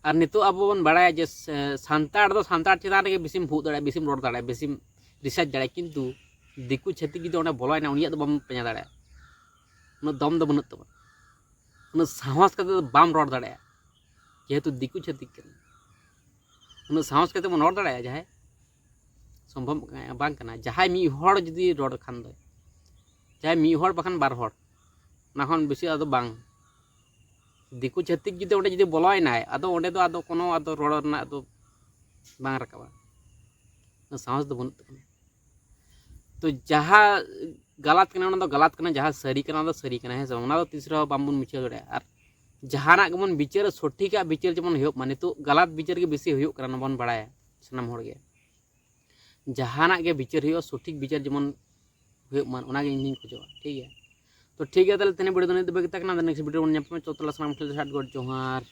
ᱟᱨ ᱱᱤᱛᱚᱜ ᱟᱵᱚ ᱵᱚᱱ ᱵᱟᱲᱟᱭᱟ ᱡᱮ ᱥᱮ-, ᱥᱟᱱᱛᱟᱲ ᱫᱚ ᱥᱟᱱᱛᱟᱲ ᱪᱮᱛᱟᱱ ᱨᱮᱜᱮ ᱵᱮᱥᱤᱢ ᱵᱷᱩᱜ ᱫᱟᱲᱮᱭᱟᱜᱼᱟ, ᱵᱮᱥᱤᱢ ᱨᱚᱲ ᱫᱟᱲᱮᱭᱟᱜᱼᱟ, ᱵᱮᱥᱤᱢ ᱨᱤᱥᱟᱨᱪ ᱫᱟᱲᱮᱭᱟᱜᱼᱟ, ᱠᱤᱱᱛᱩ ᱫᱤᱠᱩ ᱪᱷᱟᱹᱛᱤᱠ ᱡᱩᱫᱤ ᱚᱸᱰᱮ ᱵᱚᱞᱚᱭᱮᱱᱟ, ᱩᱱᱤᱭᱟᱜ ᱫᱚ ᱵᱟᱢ ᱯᱟᱸᱡᱟ ᱫᱟᱲᱮᱭᱟᱜᱼᱟ, ᱩᱱᱟᱹᱜ ᱫᱚᱢ ᱫᱚ ᱵᱟᱹᱱᱩᱜ ᱛᱟᱢᱟ, ᱩᱱᱟᱹᱜ ᱥᱟᱦᱚᱥ ᱠᱟᱛᱮ ᱫᱚ ᱵᱟᱢ ᱨᱚᱲ ᱫᱟᱲᱮᱭᱟᱜᱼᱟ, ᱡᱮᱦᱮᱛᱩ ᱫᱤᱠᱩ ᱪᱷᱟᱹᱛᱤᱠ ᱠᱟᱱᱟ, ᱩᱱᱟᱹᱜ ᱥᱟᱦᱚᱥ ᱠᱟᱛᱮ ᱵᱚᱱ ᱨᱚᱲ ᱫᱟᱲᱮᱭᱟᱜᱼᱟ ᱡᱟᱦᱟᱸᱭ? ᱥᱚᱢᱵᱷᱚᱵ ᱵᱟᱝ ᱠᱟᱱᱟ᱾ ᱡᱟᱦᱟᱸᱭ ᱢᱤᱫ ᱦᱚᱲ ᱡᱩᱫᱤ ᱨᱚᱲ ᱠᱷᱟᱱ ᱫᱚ, ᱡᱟᱦᱟᱸᱭ ᱢᱤᱫ ᱦᱚᱲ ᱵᱟᱠᱷᱟᱱ ᱵᱟᱨ ᱦᱚᱲ, ᱚᱱᱟ ᱠᱷᱚᱱ ᱵᱮᱥᱤ ᱟᱫᱚ ᱵᱟᱝ᱾ ᱫᱤᱠᱩ ᱪᱷᱟᱹᱛᱤᱠ ᱡᱩᱫᱤ ᱚᱸᱰᱮ ᱡᱩᱫᱤ ᱵᱚᱞᱚᱭᱮᱱᱟᱭ, ᱟᱫᱚ ᱚᱸᱰᱮ ᱫᱚ ᱟᱫᱚ ᱠᱳᱱᱳ ᱟᱫᱚ ᱨᱚᱲ ᱨᱮᱱᱟᱜ ᱫᱚ ᱵᱟᱝ ᱨᱟᱠᱟᱵᱟ, ᱥᱟᱦᱚᱥ ᱫᱚ ᱵᱟᱹᱱᱩᱜ ᱛᱟᱵᱚᱱᱟ᱾ ᱛᱚ ᱡᱟᱦᱟᱸ ᱜᱟᱞᱟᱛ ᱠᱟᱱᱟ ᱚᱱᱟ ᱫᱚ ᱜᱟᱞᱟᱛ ᱠᱟᱱᱟ, ᱡᱟᱦᱟᱸ ᱥᱟᱹᱨᱤ ᱠᱟᱱᱟ ᱚᱱᱟ ᱫᱚ ᱥᱟᱹᱨᱤ ᱠᱟᱱᱟ, ᱦᱮᱸ ᱥᱮ ᱵᱟᱝ? ᱚᱱᱟ ᱫᱚ ᱛᱤᱥ ᱨᱮᱦᱚᱸ ᱵᱟᱝᱵᱚᱱ ᱢᱩᱪᱷᱟᱹᱣ ᱫᱟᱲᱮᱭᱟᱜᱼᱟ᱾ ᱟᱨ ᱡᱟᱦᱟᱱᱟᱜ ᱜᱮᱵᱚᱱ ᱵᱤᱪᱟᱹᱨᱟ, ᱥᱚᱴᱷᱤᱠᱟᱜ ᱵᱤᱪᱟᱹᱨ ᱡᱮᱢᱚᱱ ᱦᱩᱭᱩᱜ ᱢᱟ᱾ ᱱᱤᱛᱚᱜ ᱜᱟᱞᱟᱛ ᱵᱤᱪᱟᱹᱨ ᱜᱮ ᱵᱮᱥᱤ ᱦᱩᱭᱩᱜ ᱠᱟᱱᱟ, ᱚᱱᱟ ᱵᱚᱱ ᱵᱟᱲᱟᱭᱟ ᱥᱟᱱᱟᱢ ᱦᱚᱲ ᱜᱮ᱾ ᱡᱟᱦᱟᱱᱟᱜ ᱜᱮ ᱵᱤᱪᱟᱹᱨ ᱦᱩᱭᱩᱜᱼᱟ, ᱥᱚᱴᱷᱤᱠ ᱵᱤᱪᱟᱹᱨ ᱡᱮᱢᱚᱱ ᱦᱩᱭᱩᱜ ᱢᱟ, ᱚᱱᱟᱜᱮ ᱤᱧ ᱫᱩᱧ ᱠᱷᱚᱡᱚᱜᱼᱟ, ᱴᱷᱤᱠ ᱜᱮᱭᱟ? ᱛᱚ ᱴᱷᱤᱠ ᱜᱮᱭᱟ, ᱛᱟᱦᱚᱞᱮ ᱛᱮᱦᱮᱧ ᱵᱷᱤᱰᱤᱭᱳ ᱫᱚ ᱱᱤᱛ ᱫᱷᱟᱹᱵᱤᱡ ᱜᱮ ᱛᱟᱦᱮᱸ ᱠᱟᱱᱟ᱾ ᱱᱮᱠᱥᱴ ᱵᱷᱤᱰᱤᱭᱳ ᱵᱚᱱ ᱧᱟᱯᱟᱢᱟ᱾ ᱪᱚᱛ ᱛᱟᱞᱟ ᱥᱟᱱᱟᱢ ᱴᱷᱮᱱ ᱥᱟᱴ ᱜᱚᱰ ᱡᱚᱦᱟᱨ᱾